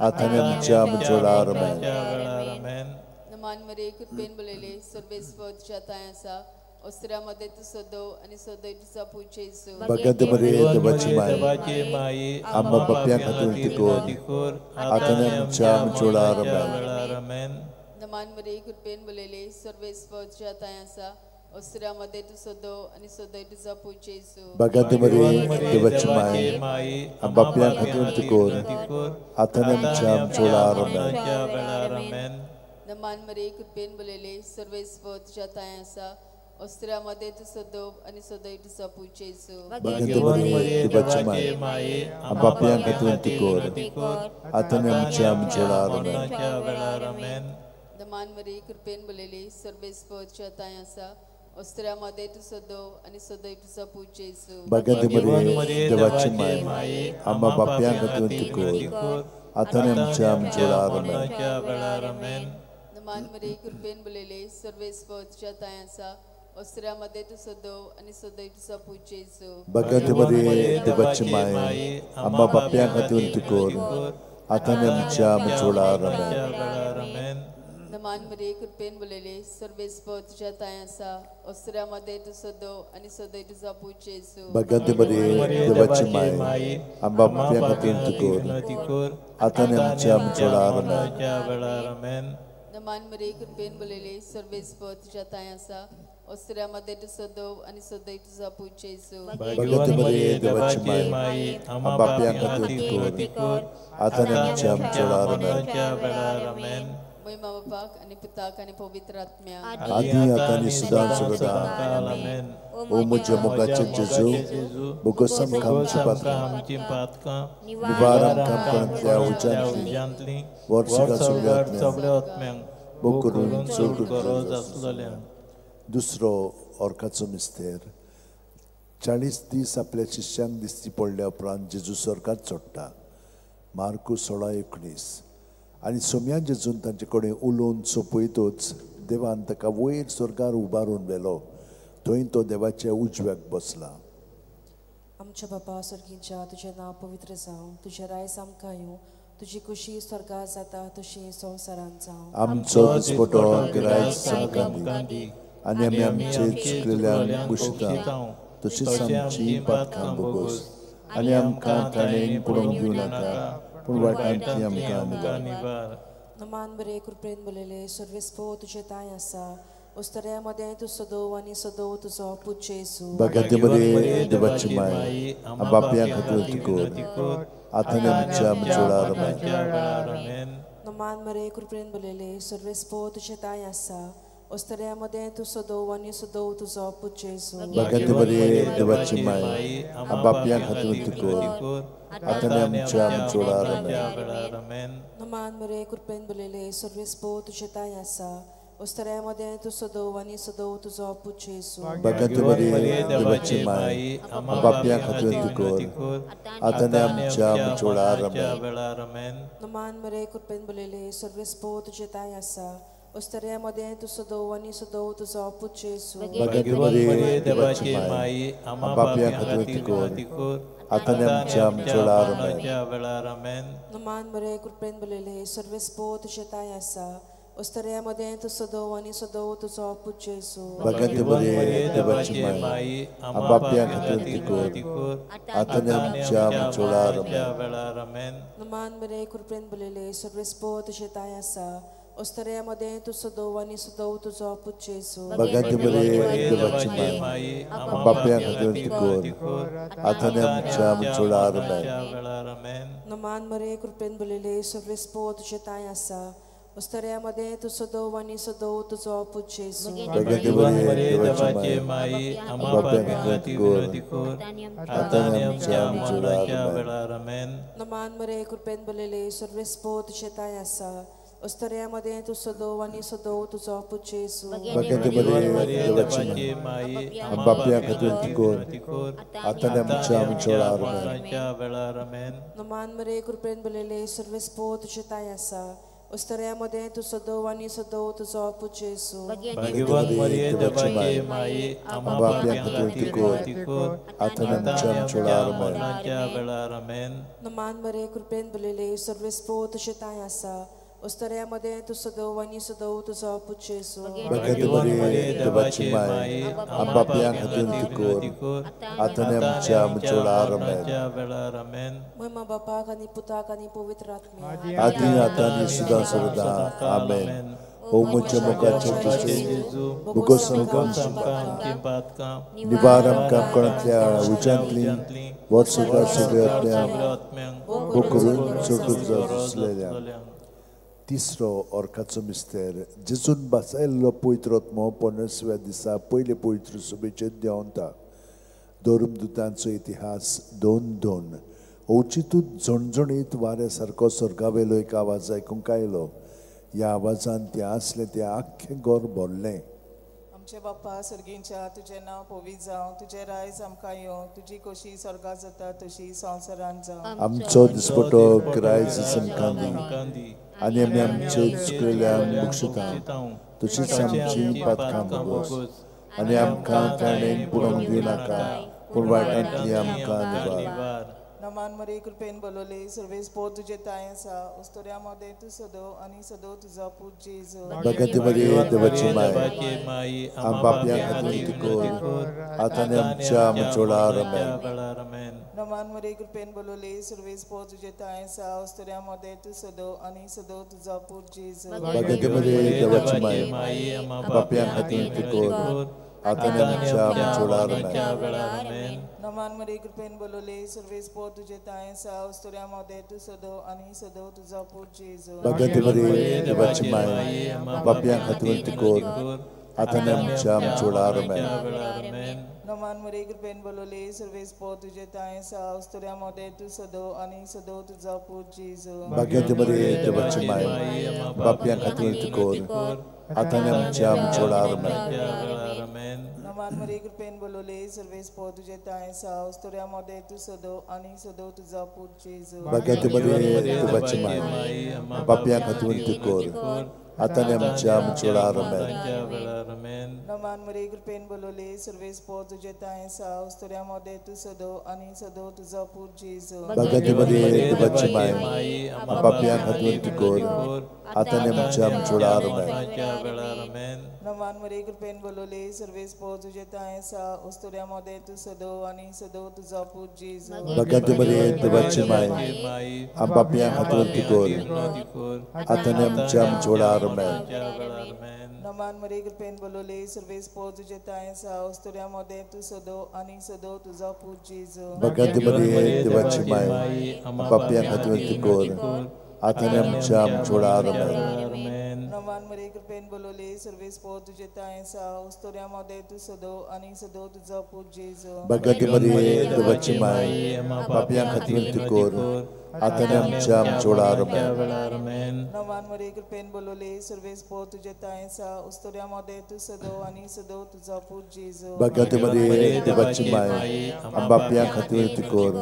आतां आनी आमच्या मरणाच्या वेळार. आमेन. नमान मरे कृपेन बोललेले सर्वेस्पर तुझ्या तांय आसा, अस्त्रा मदें तूं सदैव आनी सदैव तुजो पूत जेजू. भगत मरे देवाची माय, आमच्या खातीर कर, आतां आनी आमच्या मरणाच्या वेळार. आमेन. नमान मरे कृपेन बोललेले सर्वेस्पर तुझ्या तांय आसा, अस्त्रा मदें तूं सदैव आनी सदैव तुजो पूत जेजू. भगत मरे देवाची माय, आमच्या खातीर कर, आतां आनी आमच्या मरणाच्या वेळार. आमेन. नमान मरे कृपेन बोललेले सर्वेस्पर तुझ्या तांय आसा, अस्त्रा मदें तूं सदैव आनी सदैव तुजो पूत जेजू. भगत मरे देवाची माय, आमच्या खातीर कर, आतां आनी आमच्या मरणाच्या वेळार. आमेन. नमान मरे कृपेन बोललेले सर्वेस्पर तुझ्या तांय आसा, अस्त्रा मदें तूं सदैव आनी सदैव तुजो पूत जेजू. भगत मरे देवाची माय, आमच्या खातीर कर, आतां आनी आमच्या मरणाच्या वेळार. आमेन. नमान मरे कृपेन बोललेले सर्वेस्पर तुझ्या तांय आसा, अस्त्रा मदें तूं सदैव आनी सदैव तुजो पूत जेजू. भगत मरे देवाची माय, आमच्या खातीर कर, आतां आनी आमच्या मरणाच्या वेळार. आमेन. नमान मरे कृपेन बोललेले सर्वेस्पर तुझ्या तांय आसा, अस्त्रा मदें तूं सदैव आनी सदैव तुजो पूत जेजू. भगत मरे देवाची माय, आमच्या खातीर कर, आतां आनी आमच्या मरणाच्या वेळार. आमेन. नमान मरे कृपेन बोललेले सर्वेस्पर तुझ्या तांय आसा, अस्त्रा मदें तूं सदैव आनी सदैव तुजो पूत जेजू. भगत मरे देवाची माय, आमच्या खातीर कर, आतां आनी आमच्या मरणाच्या वेळार. आमेन. महिमा बापाक आनी पुताक आनी पवित्र आत्म्याक, आदी आतां आनी सदां सदां. आमेन. ओ म्हज्या मोगाचे जेजू, बोगस आमकां आमची पातकां निवार आमकां मरणांतल्या उज्यांतली वर्सभर सगळ्या आत्म्यांक बोग करून चड गरज आसलेल्यांक. दुसरो ऑर्काचो मिस्तेर. 40 दीस आपल्या शिष्यांक दिसती पडल्या उपरांत जेजू स्वर्गात चडटा. मार्कू 16:19. आनी सोम्या जेजून तांचे कडेन उलोवन सोंपयतच देवान ताका वयर स्वर्गार उबारून व्हेलो, थंय तो देवाच्या उजव्याक बसला. आमच्या बापा स्वर्गीच्या, तुजें नांव पवित्र जावं, तुजें रायज आमकां येवं, तुजी खुशी स्वर्गार जाता तशी संवसारांत जावं. आमचो दिसपटो गिरायक आमकां दी आनी आमी आमचे चुकलेल्यांक बक्षिता तशीच आमची पातकां भोगोस आनी आमकां ताणें पडोवंक दिवं नाका, पूण वाटांतली आमकां निवार. नमान बरे कृपेन बोललेले सर्वेस्पर तुजें तांय आसा, उस्तऱ्या मदें तूं सदैव आनी सदैव तुजो पूत जेजू. भगत मरे देवाची माय, आमच्या खातीर कर, आतां आनी आमच्या मरणाच्या वेळार. आमेन. नमान मरे कृपेन बोललेले सर्वेस्पर तुजें तांय आसा, उस्तऱ्या मदें तूं सदैव आनी सदैव तुजो पूत जेजू. भगत मरे देवाची माय, आमच्या खातीर कर, आतां आनी आमच्या मरणाच्या वेळार. आमेन. नमान मरे कृपेन बोललेले सर्वेस्पर तुजें तांय आसा, उस्तऱ्या मदें तूं सदैव आनी सदैव तुजो पूत जेजू. भगत मरे देवाची माय, आमच्या खातीर कर, आतां आनी आमच्या मरणाच्या वेळार. आमेन. नमान मरे कृपेन बोललेले सर्वेस्पर तुजें तांय आसा, उस्तऱ्या मदें तूं सदैव आनी सदैव तुजो पूत जेजू. भगत मरे देवाची माय, आमच्या खातीर कर, आतां आनी आमच्या मरणाच्या वेळार. आमेन. नमान मरे कृपेन बोललेले सर्वेस्पर तुजें तांय आसा, उस्तऱ्या मदें तूं सदोव आनी सदोव तुजो पूत जेजू. भगवंत मरिये देवाची माई, आमच्या पाप्यां खातीर कर, आतां आनी आमच्या मरणाच्या वेळार. आमेन. नमान मरिये कृपेन भरलेले, सर्वेस्पोर तुजें ताय आसा, उस्तऱ्या मदें तूं सदोव आनी सदोव तुजो पूत जेजू. भगवंत मरिये देवाची माई, आमच्या पाप्यां खातीर कर, आतां आनी आमच्या मरणाच्या वेळार. आमेन. नमान मरिये कृपेन भरलेले, सर्वेस्पोर तुजें ताय आसा, उस्तऱ्या मदें तूं सदोव आनी सदोव तुजो पूत जेजू. भगवंत मरिये देवाची माई, आमच्या पाप्यां खातीर कर, आतां आनी आमच्या मरणाच्या वेळार. आमेन. नमान मरिये कृपेन भरलेले, सर्वेस्पोर तुजें ताय आसा, उस्तऱ्या मदें तूं सदोव आनी सदोव तुजो पूत जेजू. भगवंत मरिये देवाची माई, आमच्या पाप्यां खातीर कर, आतां आनी आमच्या मरणाच्या वेळार. आमेन. नमान मरिये कृपेन भरलेले, सर्वेस्पोर तुजें ताय आसा, उस्तऱ्या मदें तूं सदोव आनी सदोव तुजो पूत जेजू. भगवान मरिये देवाची माई, आमच्या पाप्यां खातीर कर, आतां आनी आमच्या मरणाच्या वेळार. आमेन. नमान मरिये कृपेन भरलेले, सर्वेस्पोर तुजें ताय आसा, उस्तऱ्या मदें तूं सदोव आनी सदोव तुजो पूत जेजू. भगवंत मरिये देवाची माई, आमच्या पाप्यां खातीर कर, आतां आनी आमच्या मरणाच्या वेळार. आमेन. महिमा बापाक आनी पुताक आनी पवित्र आत्म्याक, आदी आतां आनी सदां सर्वदा. आमेन. ओ म्हज्या मोगाचे जेजू, भोगोस आमकां आमचीं पातकां निवार आमकां कोणांतल्या उज्यांतलीं वर्सभर सगळ्या आत्म्यांक भोग करून चडूक जातलेल्या. तिसरो ऑर्काचो मिस्तेर. जेजून बासायल्लो पवित्र आत्मो 15व्या दिसा पयले पवित्र सभेचेर देंवता. धर्मदुतांचो इतिहास 2:2. अवचितूच झणझणीत वाऱ्या सारको स्वर्गावेलो एक आवाज आयकूंक आयलो. ह्या आवाजान तें आसलें तें आख्खें घर भरलें. आमचे बाप्पा सर्गींच्या, तुजें नांव पवित्र जावं, तुजें रायज आमकां येवं, तुजी खोशी स्वर्गात जाता तशी संवसारांत जावं. आमचो दिसपटो रायज आमकां दी, आनी आमी आमचे चुकलेल्यांक बक्षिता तशीच आमची पातकां भोगोस, आनी आमकां ताणें पुरोवंक दिनाका, पूण वायटांतली आमकां निवार. नमान मरिये कृपेन बोलवले, सर्वेस्पोर तुजें ताय आसा, उस्तऱ्या मदें तूं सदोव आनी सदोव तुजो पूत जेजू. भगवंत मरिये देवाची माई, आमच्या पाप्यां खातीर कर, आतां आनी आमच्या मरणाच्या वेळार. आमेन. नमान मरिये कृपेन बोलवले, सर्वेस्पोर तुजें ताय आसा, उस्तऱ्या मदें तूं सदोव आनी सदोव तुजो पूत जेजू. भगवंत मरिये देवाची माई, आमच्या पाप्यां खातीर कर, आतां आनी आमच्या मरणाच्या वेळार. आमेन. नमान मरिये कृपेन बोलवले, सर्वेस्पोर तुजें ताय आसा, उस्तऱ्या मदें तूं सदोव आनी सदोव तुजो पूत जेजू. भगवंत मरिये देवाची माई, आमच्या पाप्यां खातीर कर, आतां आनी आमच्या मरणाच्या वेळार. आमेन. नमान मरिये कृपेन बोलवले, सर्वेस्पोर तुजें ताय आसा, उस्तऱ्या मदें तूं सदोव आनी सदोव तुजो पूत जेजू. भगवंत मरिये देवाची माई, आमच्या पाप्यां खातीर कर, आतां आनी आमच्या मरणाच्या वेळार. आमेन. नमान मरिये कृपेन बोलवले, सर्वेस्पोर तुजें ताय आसा, उस्तऱ्या मदें तूं सदोव आनी सदोव तुजो पूत जेजू. भगवंत मरिये देवाची माई, आमच्या पाप्यां खातीर कर, आतां आनी आमच्या मरणाच्या वेळार. आमेन. नमान मरिये कृपेन बोलवले, सर्वेस्पोर तुजें ताय आसा, उस्तऱ्या मदें तूं सदोव आनी सदोव तुजो पूत जेजू. भगवंत मरिये देवाची माई, आमच्या पाप्यां खातीर कर, आतां आनी आमच्या मरणाच्या वेळार. आमेन. नमान मरिये कृपेन बोलवले, सर्वेस्पोर तुजें ताय आसा, उस्तऱ्या मदें तूं सदोव आनी सदोव तुजो पूत जेजू. भगवंत मरिये देवाची माई, आमच्या पाप्यां खातीर कर, आतां आनी आमच्या मरणाच्या वेळार. आमेन. नमान मरिये कृपेन बोलवले, सर्वेस्पोर तुजें ताय आसा, उस्तऱ्या मदें तूं सदोव आनी सदोव तुजो पूत जेजू. भगवंत मरिये देवाची माई, आमच्या पाप्यां खातीर कर, आतां आनी आमच्या मरणाच्या आमेन. नमान मरिये कृपेन बोलवले, सर्वेस्पोर तुजें ताय आसा, उस्तऱ्या मदें तूं सदोव आनी सदोव तुजो पूत जेजू. भगवंत मरिये देवाची माई, आमच्या पाप्यां खातीर कर, आतां आनी आमच्या मरणाच्या वेळार. आमेन. नमान मरिये कृपेन बोलवले, सर्वेस्पोर तुजें ताय आसा, उस्तऱ्या मदें तूं सदोव आनी सदोव तुजो पूत जेजू. भगवंत मरिये देवाची माई, आमच्या पाप्यां खातीर कर,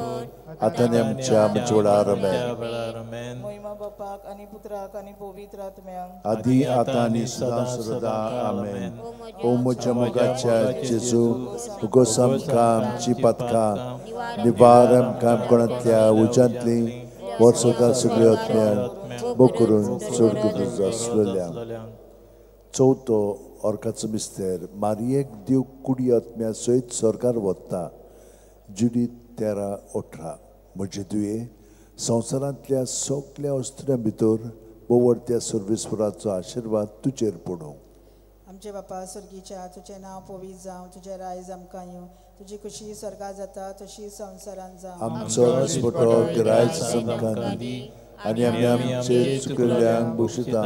आतां आनी आमच्या मरणाच्या वेळार. आमेन. महिमा बापाक आनी पुत्राक आनी पवित्र आत्म्याक, आदी आतां आनी सदां सर्वदा. आमेन. ओ म्हज्या मोगाच्या जेजू, उगोस आमकां आमची पातकां निवार आमकां कोणांतल्या उज्यांतलीं वर्सकार सगळ्या आत्म्यांक भोग करून चड गरज आसलेल्या. चवथो ऑर्काचो मिस्तेर मारयेक देव कुडी आत्म्या सयत सरकार वता. जुडीत 13:18. म्हजे दुये संवसारांतल्या सगल्या अस्त्र्यां भितर बोवडत्या सर्वेस्वराचो आशिर्वाद तुजेर पडूं. आमचे बापा स्वर्गीच्या तुजें नांव पवित्र जावं, तुजें रायज आमकां येवं, तुजी खुशी स्वर्गार जाता तशी संवसारांत जावं. आमचो दिसपटो गिरायच आमकां दी आनी आमी आमचे चुकल्ल्यांक बक्षिता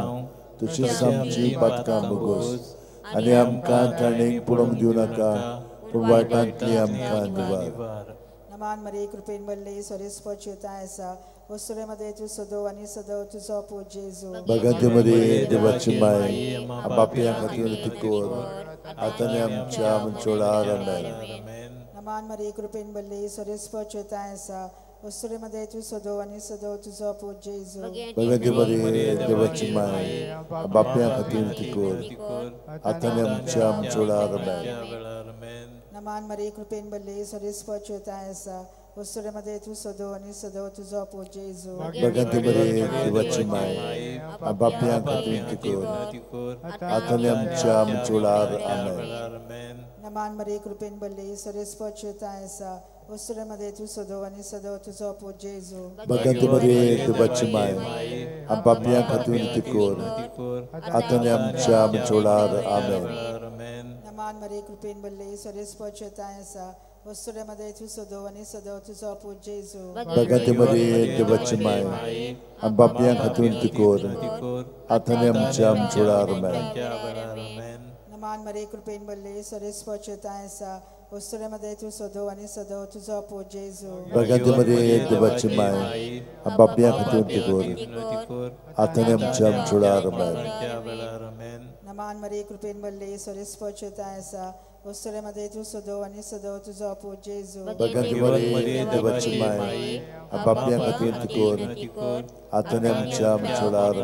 तशीच आमची पातकां भोगोस आनी आमकां ताणें पडोवंक दिवं नाका पूण वायटांतली आमकां निवार. नमान मरे कृपेन भरले सर्वेस्पर चेताय आसा, वस्तुरे मध्ये तूं सदो आनी सदो तुजो पूत जेजू. भगवती मरे देवाची माय बापया खातीर ती कर आतां आनी आमच्या मरणार. आमेन. नमान मरे कृपेन भरले सर्वेस्पर चेताय आसा, वस्तुरे मध्ये तूं सदो आनी सदो तुजो पूत जेजू. भगवती मरे देवाची माय बापया खातीर ती कर आतां आनी आमच्या मरणार. आमेन. नमान मरे कृपेन भरले सर्वेस्पर चेताय आसा, वस्तुरे मध्ये तूं सदो आनी सदो तुजो पूत जेजू. भगवती मरे देवाची माय बापया खातीर ती कर आतां आनी आमच्या मरणार. आमेन. नमान मरे कृपेन भरले सर्वेस्पर चेताय आसा, वस्तुरे मध्ये तूं सदो आनी सदो तुजो पूत जेजू. भगवती मरे देवाची माय बापया खातीर ती कर आतां आनी आमच्या मरणार. आमेन. नमान मरे कृपेन भरले सर्वेस्पर चेताय आसा, वस्तुरे मध्ये तूं सदो आनी सदो तुजो पूत जेजू. भगवती मरे देवाची माय बापया खातीर ती कर आतां आनी आमच्या मरणार. आमेन. नमान मरे कृपेन भरले सर्वेस्पर चेताय आसा, वस्तुरे मध्ये तूं सदो आनी सदो तुजो पूत जेजू. भगवती मरे देवाची माय बापया खातीर ती कर आतां आनी आमच्या मरणार. आमेन. नमान मरे कृपेन भरले सर्वेस्पर चेताय आसा, वस्तुरे मध्ये तूं सदो आनी सदो तुजो पूत जेजू. भगवती मरे देवाची माय बापया खातीर ती कर आतां आनी आमच्या मरणार.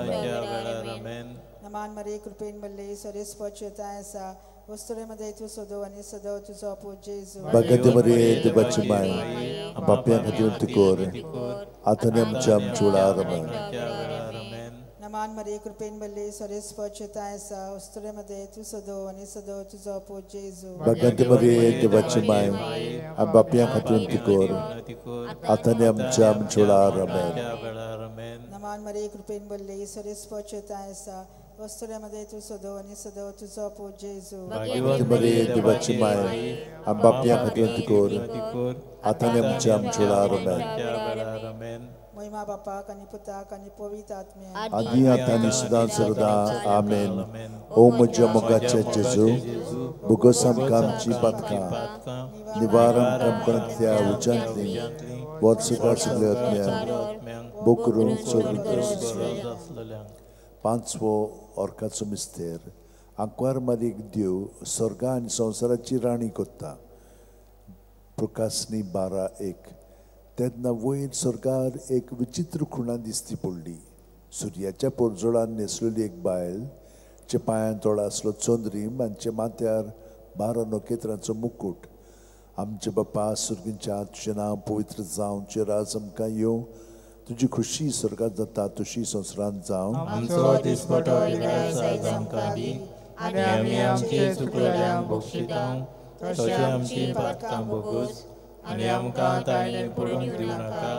आमेन. नमान मरे कृपेन भरले सर्वेस्पर चेताय आसा, वस्तुरे मध्ये तूं सदो आनी सदो तुजो पूत जेजू. भगवती मरे देवाची माय बापया खातीर ती कर आतां आनी आमच्या मरणार. आमेन. नमान मरे कृपेन भरले सर्वेस्पर चेताय आसा, वस्तुरे मध्ये तूं सदो आनी सदो तुजो पूत जेजू. भगवती मरे देवाची माय बापया खातीर ती कर आतां आनी आमच्या मरणार. आमेन. नमान मरे कृपेन भरले सर्वेस्पर चेताय आसा, वस्तुरे मध्ये तूं सदो आनी सदो तुजो पूत जेजू. भगवती मरे देवाची माय बापया खातीर ती कर आतां आनी आमच्या मरणार. आमेन. महिमा बापाक आनी पुताक आनी पवित्र आत्म्याक आदी आतां आनी सदां सर्वदा. आमेन. ओ म्हज्या मोगाचे जेजू, भोगोस आमकां आमची पातकां निवार आमकां कोणांतल्या उज्यांतली वर्सकार सगल्या आत्म्यांक भोग करून चड गरज आसलेल्यांक. पांचवो ऑर्काचो मिस्तेर आंकवार मारीक देव स्वर्गा आनी संवसाराची राणी कोत्ता. प्रकाशनी 12:1. तेन्ना वयर स्वर्गार एक विचित्र खुणा दिसती पडली. सुर्याच्या पोरजोळान न्हेसलेली एक बायल, चे पांयान तोडा आसलो चंद्रीम आनी माथ्यार 12 नखेत्रांचो मुकूट. आमचे बापा स्वर्गीच्या तुजें नांव पवित्र जावं, तुजें राज आमकां येवं, तुजी खुशी स्वर्गांत जाता तशी संवसारांत जावं. आमचो दिसपटो आयज आमकां दी आनी आमी आमचे चुकलेल्यांक बक्षिता तशें आमची पातकां भोगोस आनी आमकां ताणें पडूंक दिवं नाका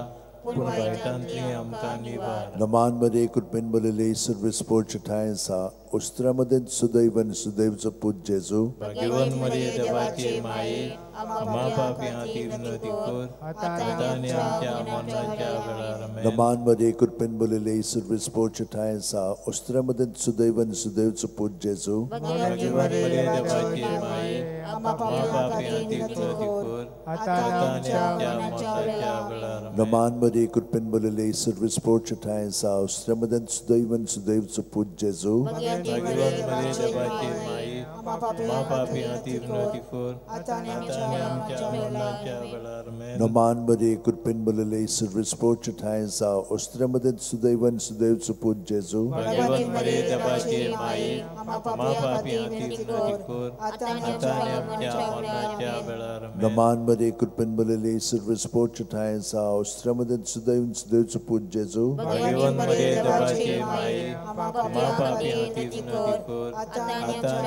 पूण वायटांतली आमकां निवार. नमान मरे कृपेन भरलेले सर्वेस्पर ठांय आसा, उस्त्रा मदें सुदैव आनी सुदैवचो पूत जेजू. भाग्यवंत मरे देवाची माये आम्हा पापयां खातीर विनंती कर आतां आनी आमच्या मरणाच्या वेळार. आमेन. नमान मरे कृपेन भरलेले सर्वेस्पर ठांय आसा, उस्त्रा मदें सुदैव आनी सुदैवचो पूत जेजू. भाग्यवंत मरे देवाची माये आम्हा पापयां खातीर विनंती कर आतां आनी आमच्या मरणाच्या वेळार. आमेन. नमान मरे कृपेन भरलेले सर्वेस्पर ठांय आसा, उस्त्रा मदें सुदैव आनी सुदैवचो पूत जेजू. भाग्यवंत मरे देवाची माये आमा पापी खातीर विनवती कर आतां आनी आमच्या मरणाच्या वेळार आमेन. नमान मरे कृपेन भरलेले सर्वेस्पोर्च ठांय आसा ओस्त्र्यामदें सुदैवन सुदैवचो पूत जेजू. भाग्यवंत मरिये देवाची माई आमा पापी खातीर विनवती कर आतां आनी आमच्या मरणाच्या वेळार आमेन. नमान मरे कृपेन भरलेले सर्वेस्पोर्च ठांय आसा ओस्त्र्यामदें सुदैवन सुदैवचो पूत जेजू. भाग्यवंत मरिये देवाची माई आमा पापी खातीर विनवती कर आतां आनी आमच्या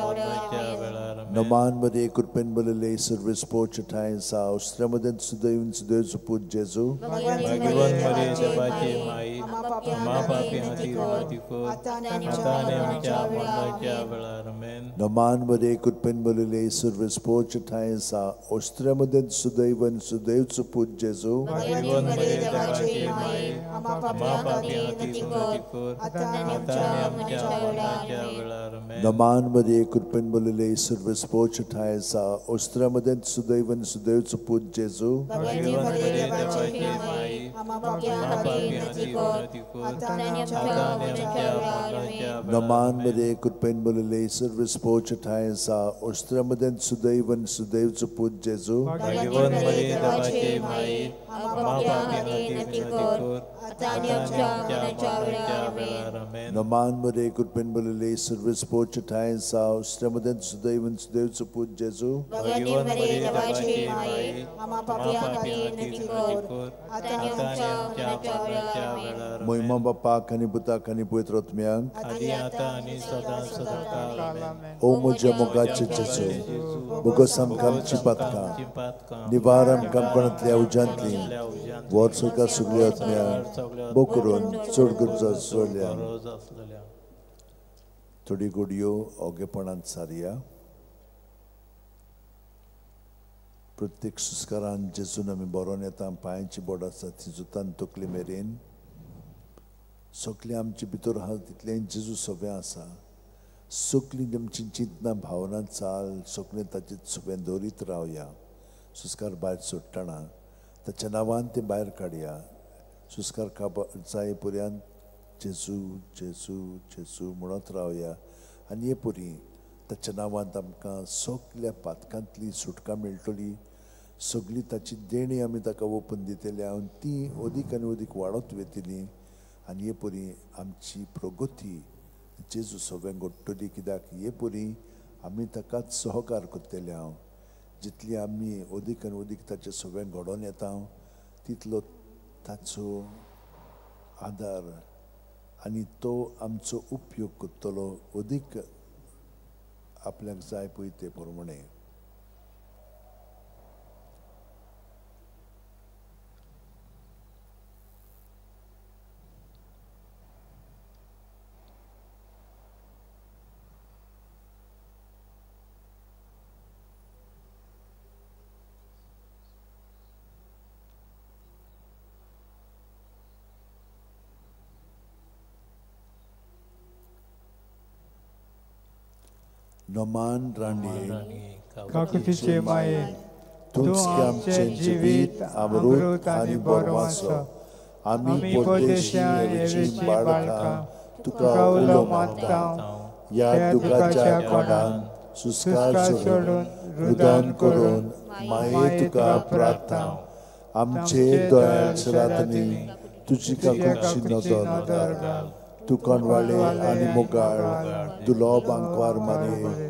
मरणाच्या वेळार आमेन. नमान मरे कृपेन भरलेले सर्वेस्पोर्च ठांय आसा ओस्त्र्यामदें सुदैवन सुदैवचो पूत जेजू. भाग्यवंत मरिये देवाची माई आमा पापी खातीर विनवती कर आतां आनी आमच्या मरणाच्या वेळार आमेन. नमान मरे कृपेन भरलेले सर्वेस्पोर्च ठांय आसा ओस्त्र्यामदें सुदैवन सुदैवचो पूत जेजू. भाग्यवंत मरिये देवाची माई आमा पापी खातीर विनवती कर आतां आनी आमच्या मरणाच्या वेळार आमेन. नमान मरे कृपेन भरलेले सर्वेस्पोर्च ठांय आसा ओस्त्र्यामदें सुदैवन सुदैवचो पूत जेजू. भाग्यवंत मरिये देवाची माई आमा पापी खातीर विनवती कर आतां आनी आमच्या मरणाच्या वेळार. नमान मरे कृपेन भरलेले सर्वेस्पोर्च ठांय आसा ओस्त्र्यामदें सुदैवन सुदैवचो पूत जेजू. भाग्यवंत मरिये देवाची माई आमा पापी खातीर विनवती कर आतां आनी आमच्या मरणाच्या वेळार आमेन. नमान मरे कृपेन भरलेले सर्वेस्पोर्च ठांय आसा ओस्त्र्यामदें सुदैवन सुदैवचो पूत जेजू. भाग्यवंत मरिये देवाची माई आमा पापी खातीर विनवती कर आतां आनी आमच्या मरणाच्या वेळार. महिमा बापाक आनी पुताक आनी पवित्र आत्म्याक आदी आतां आनी सदां सदां काल आमेन. ओ म्हज्या मोगाचे जेजू, बोगस आमकां आमची पातकां निवार आमकां कोणांतल्या उज्यांतली वर सरकार सगल्या आत्म्यांक बो करून चड गरज आसल्या. थोडी घडयो ओगेपणांत सारया. प्रत्येक सुस्कारान जेजून आमी बरोवन येता. पांयांची बोड आसा ती जुतान तकली मेरेन सगळें आमचे भितर आहा तितलें जेजू सगळें आसा. सगळीं आमची चिंतना भावना चाल सगळें ताचे सगळें दवरीत रावया. सुस्कार भायर सोडटना ताच्या नांवान तें भायर काडया. सुस्कार काबार जाय पर्यंत जेजू जेजू जेजू म्हणत रावया आनी हे परी ताच्या नांवांत आमकां सगल्या पातकांतली सुटका मेळटली. सगळी ताची देणी आमी ताका ओपून दितले आनी ती अदीक आनी अदीक वाडत वतली आनी हे परी आमची प्रगती जेजू सगळें घडटली. कित्याक हे परी आमी ताकाच सहकार करतले. हांव जितली आमी अदीक आनी अदीक ताचें सगळें घडोवन येता तितलो ताचो आदार आनी तो आमचो उपयोग करतलो अदीक आपल्याक जाय पळय ते प्रमाणे. नमान राणी काकुतीचे माये, तूं आमचें जिवीत अमृत आनी बरवासो. आमी परदेशी एवेची बाळकां तुका उलो मारता. ह्या दुखाच्या कोणान सुस्कार सोडून रुदन करून माये तुका प्रार्थना. आमचे दयाळ सरातनी तुजी काकुची नदर घाल. तूं कोणवाळे आनी मोगाळ दुलो बांकवार मारये.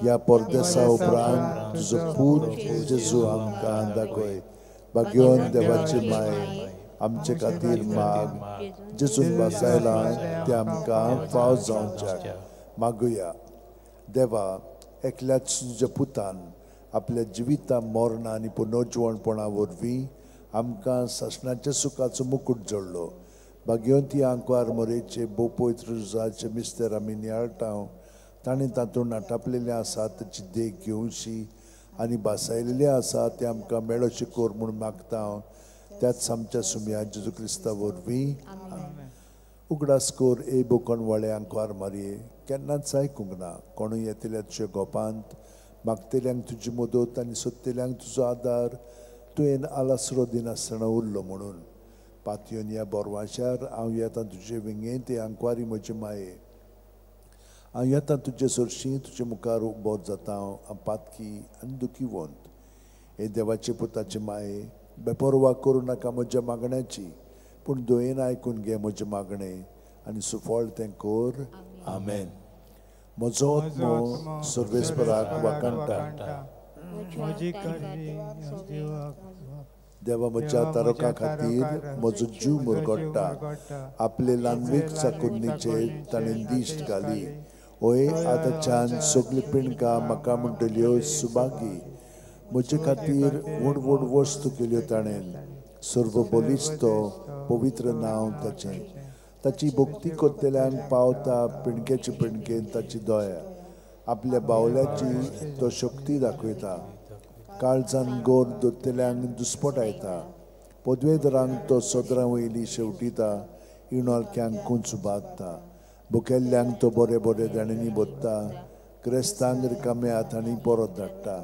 ह्या परदेसा उपरांत तुजो पूत जेजू आमकां दाखय. भाग्यवंत देवाची माय आमचे खातीर माग. जेजून भासायलां तें आमकां फाव जावच्याक मागुया. देवा, एकल्याच तुज्या पुतान आपल्या जिविता मरण आनी पुनर्जिवणपणा वरवीं आमकां सासणाच्या सुखाचो मुकूट जोडलो. भाग्यवंती आंकवार मोरेचे भोव पवित्र मिस्तर आमी नियाळटा. ताणें तातूंत नाटापलेलें आसा ताची देख घेवची आनी भासायलेलें आसा तें आमकां मेळोचें कर म्हूण मागता. त्याच आमच्या सुमया जेजू क्रिस्ता वरवीं. उगडास कर ए बोकणवाळे आंकवार मारये, केन्नाच आयकूंक ना कोणूय येतल्या तुज्या गोपांत. मागतल्यांक तुजी मदत आनी सोदतल्यांक तुजो आदार तुवें आलासरो दिनासतना उरलो म्हणून पातयेन ह्या बोरवाच्यार हांव येता तुजे विंगेंत. ते आंकवारी म्हजे माये, हांव येता तुजे सरशीं, तुजे मुखार उबो जाता हांव पातकी आनी दुखीवंत. हे देवाचे पुताचे माये, बेपर्वा करूं नाका म्हज्या मागण्याची, पूण दयेन आयकून घे म्हजें मागणें आनी सुफळ तें कर. आमेन. म्हजो आत्मो सर्वेस्पराक वाखाणटा. देवा म्हज्या तारका खातीर म्हजो जीव मुरगडटा. आपले ल्हानवीक चाकुरणीचेर ताणें दिश्ट घाली. ओय आतांच्यान सगळीं पिणकां म्हाका म्हणटल्यो सुभागी. म्हजे खातीर व्हड व्हड वस्तू केल्यो ताणें. सर्व बलिश्त पवित्र नांव ताचें. ताची भक्ती करतल्यांक पावता पिणकेचे पिणकेन ताची दया. आपल्या बावल्याची तो शक्ती दाखयता. काळजान गोर दोतल्यांक दुस्पटायता. पदवेदरांक तो सदरां वयली शेवटिता. इणोलक्यांक कुंच बांदता. भुकेल्ल्यांक तो बरे बरे दाण्यांनी भरता. क्रेस्तांक रिकाम्या हातांनी परत धाडटा.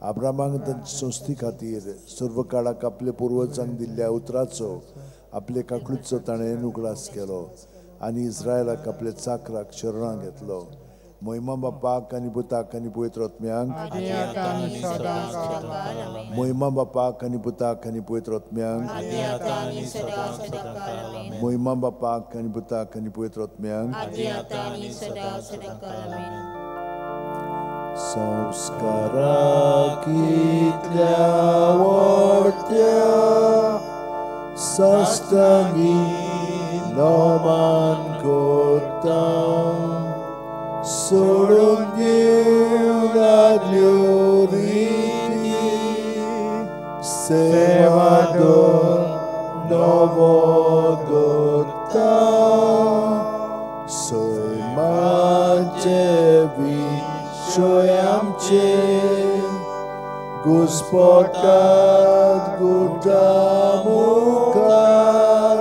आब्रामाक तांचे संस्थी खातीर सर्व काळाक आपले पुर्वजांक दिल्ल्या उतराचो आपले काकूळचो ताणें उगडास केलो आनी इस्रायलाक आपले चाकराक शरणां घेतलो. महिमा बापाक आनी पुताक आनी पवित्र आत्म्यांक. महिमा बापाक आनी पुताक आनी पवित्र आत्म्यांक. महिमा बापाक आनी पुताक आनी पवित्र आत्म्यांक. संस्कारा कितल्या वडत्या साश्टांगी नमन करता. सोडून दिवन आदल्यो रिती सेवा दर नवो दवरता. सैमाचे विशय आमचे घुस्पटात गुटा मुखार.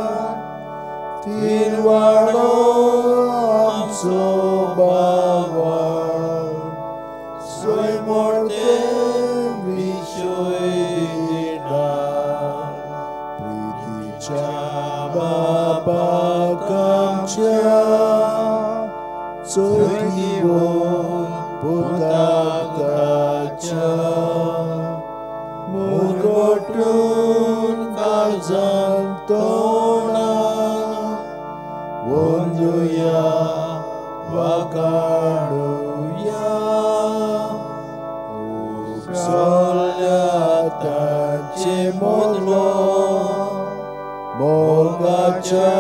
तिरवाडो आमचो बावळ सैमोडते विशय दिना. प्रितीच्या बाबाक आमच्या चोयदिवन पुताक ताच्या मुरगटून काळजान तोंडा वंदुया वाखाणुया. उपसल्या तांचे मदलो मोगाच्या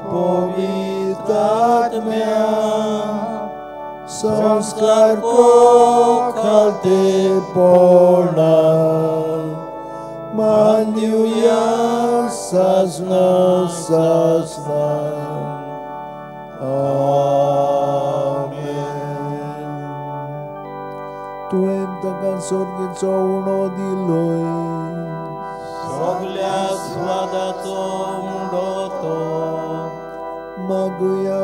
पवित्र आत्म्या संस्कार खालतेपणा मान्युया सासना सासना. आमेन. तुवें ताका स्वर्गीचो उणो दिलोय. सगल्या स्वादाचो उणो तो. मागुया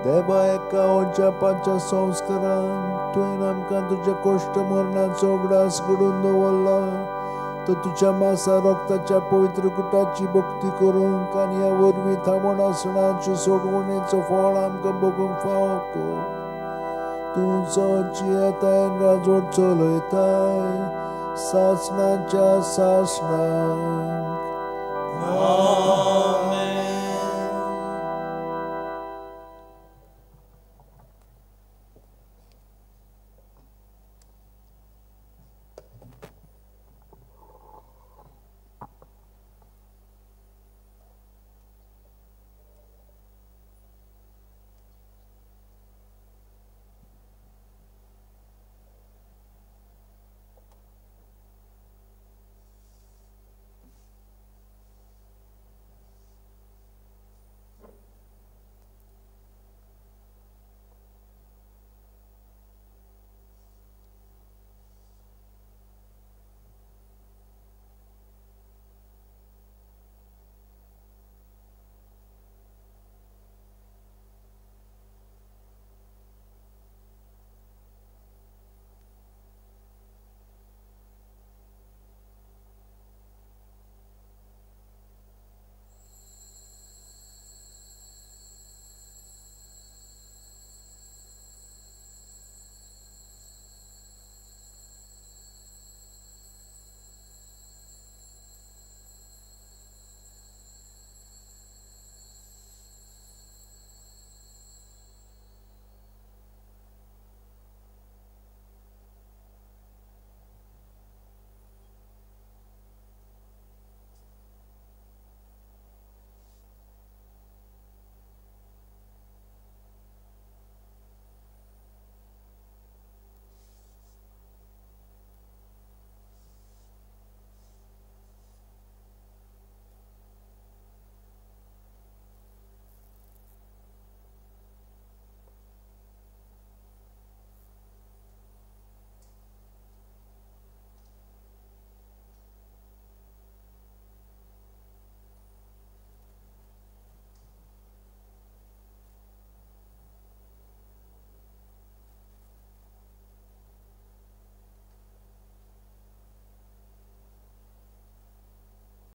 देवा एका ओजापाच्या संस्कारान तुवें आमकां तुज्या कश्ट मरणाचो उगडास घडून दवरला. तो तुज्या मासा रक्ताच्या पवित्र कुटाची भक्ती करूंक आनी ह्या वरवीं थांबोण आसणाचे सोडवणेचो फळ आमकां भोगूंक फावो कर. तूं जियेताय राजवट चलयताय सासणाच्या सासणाक.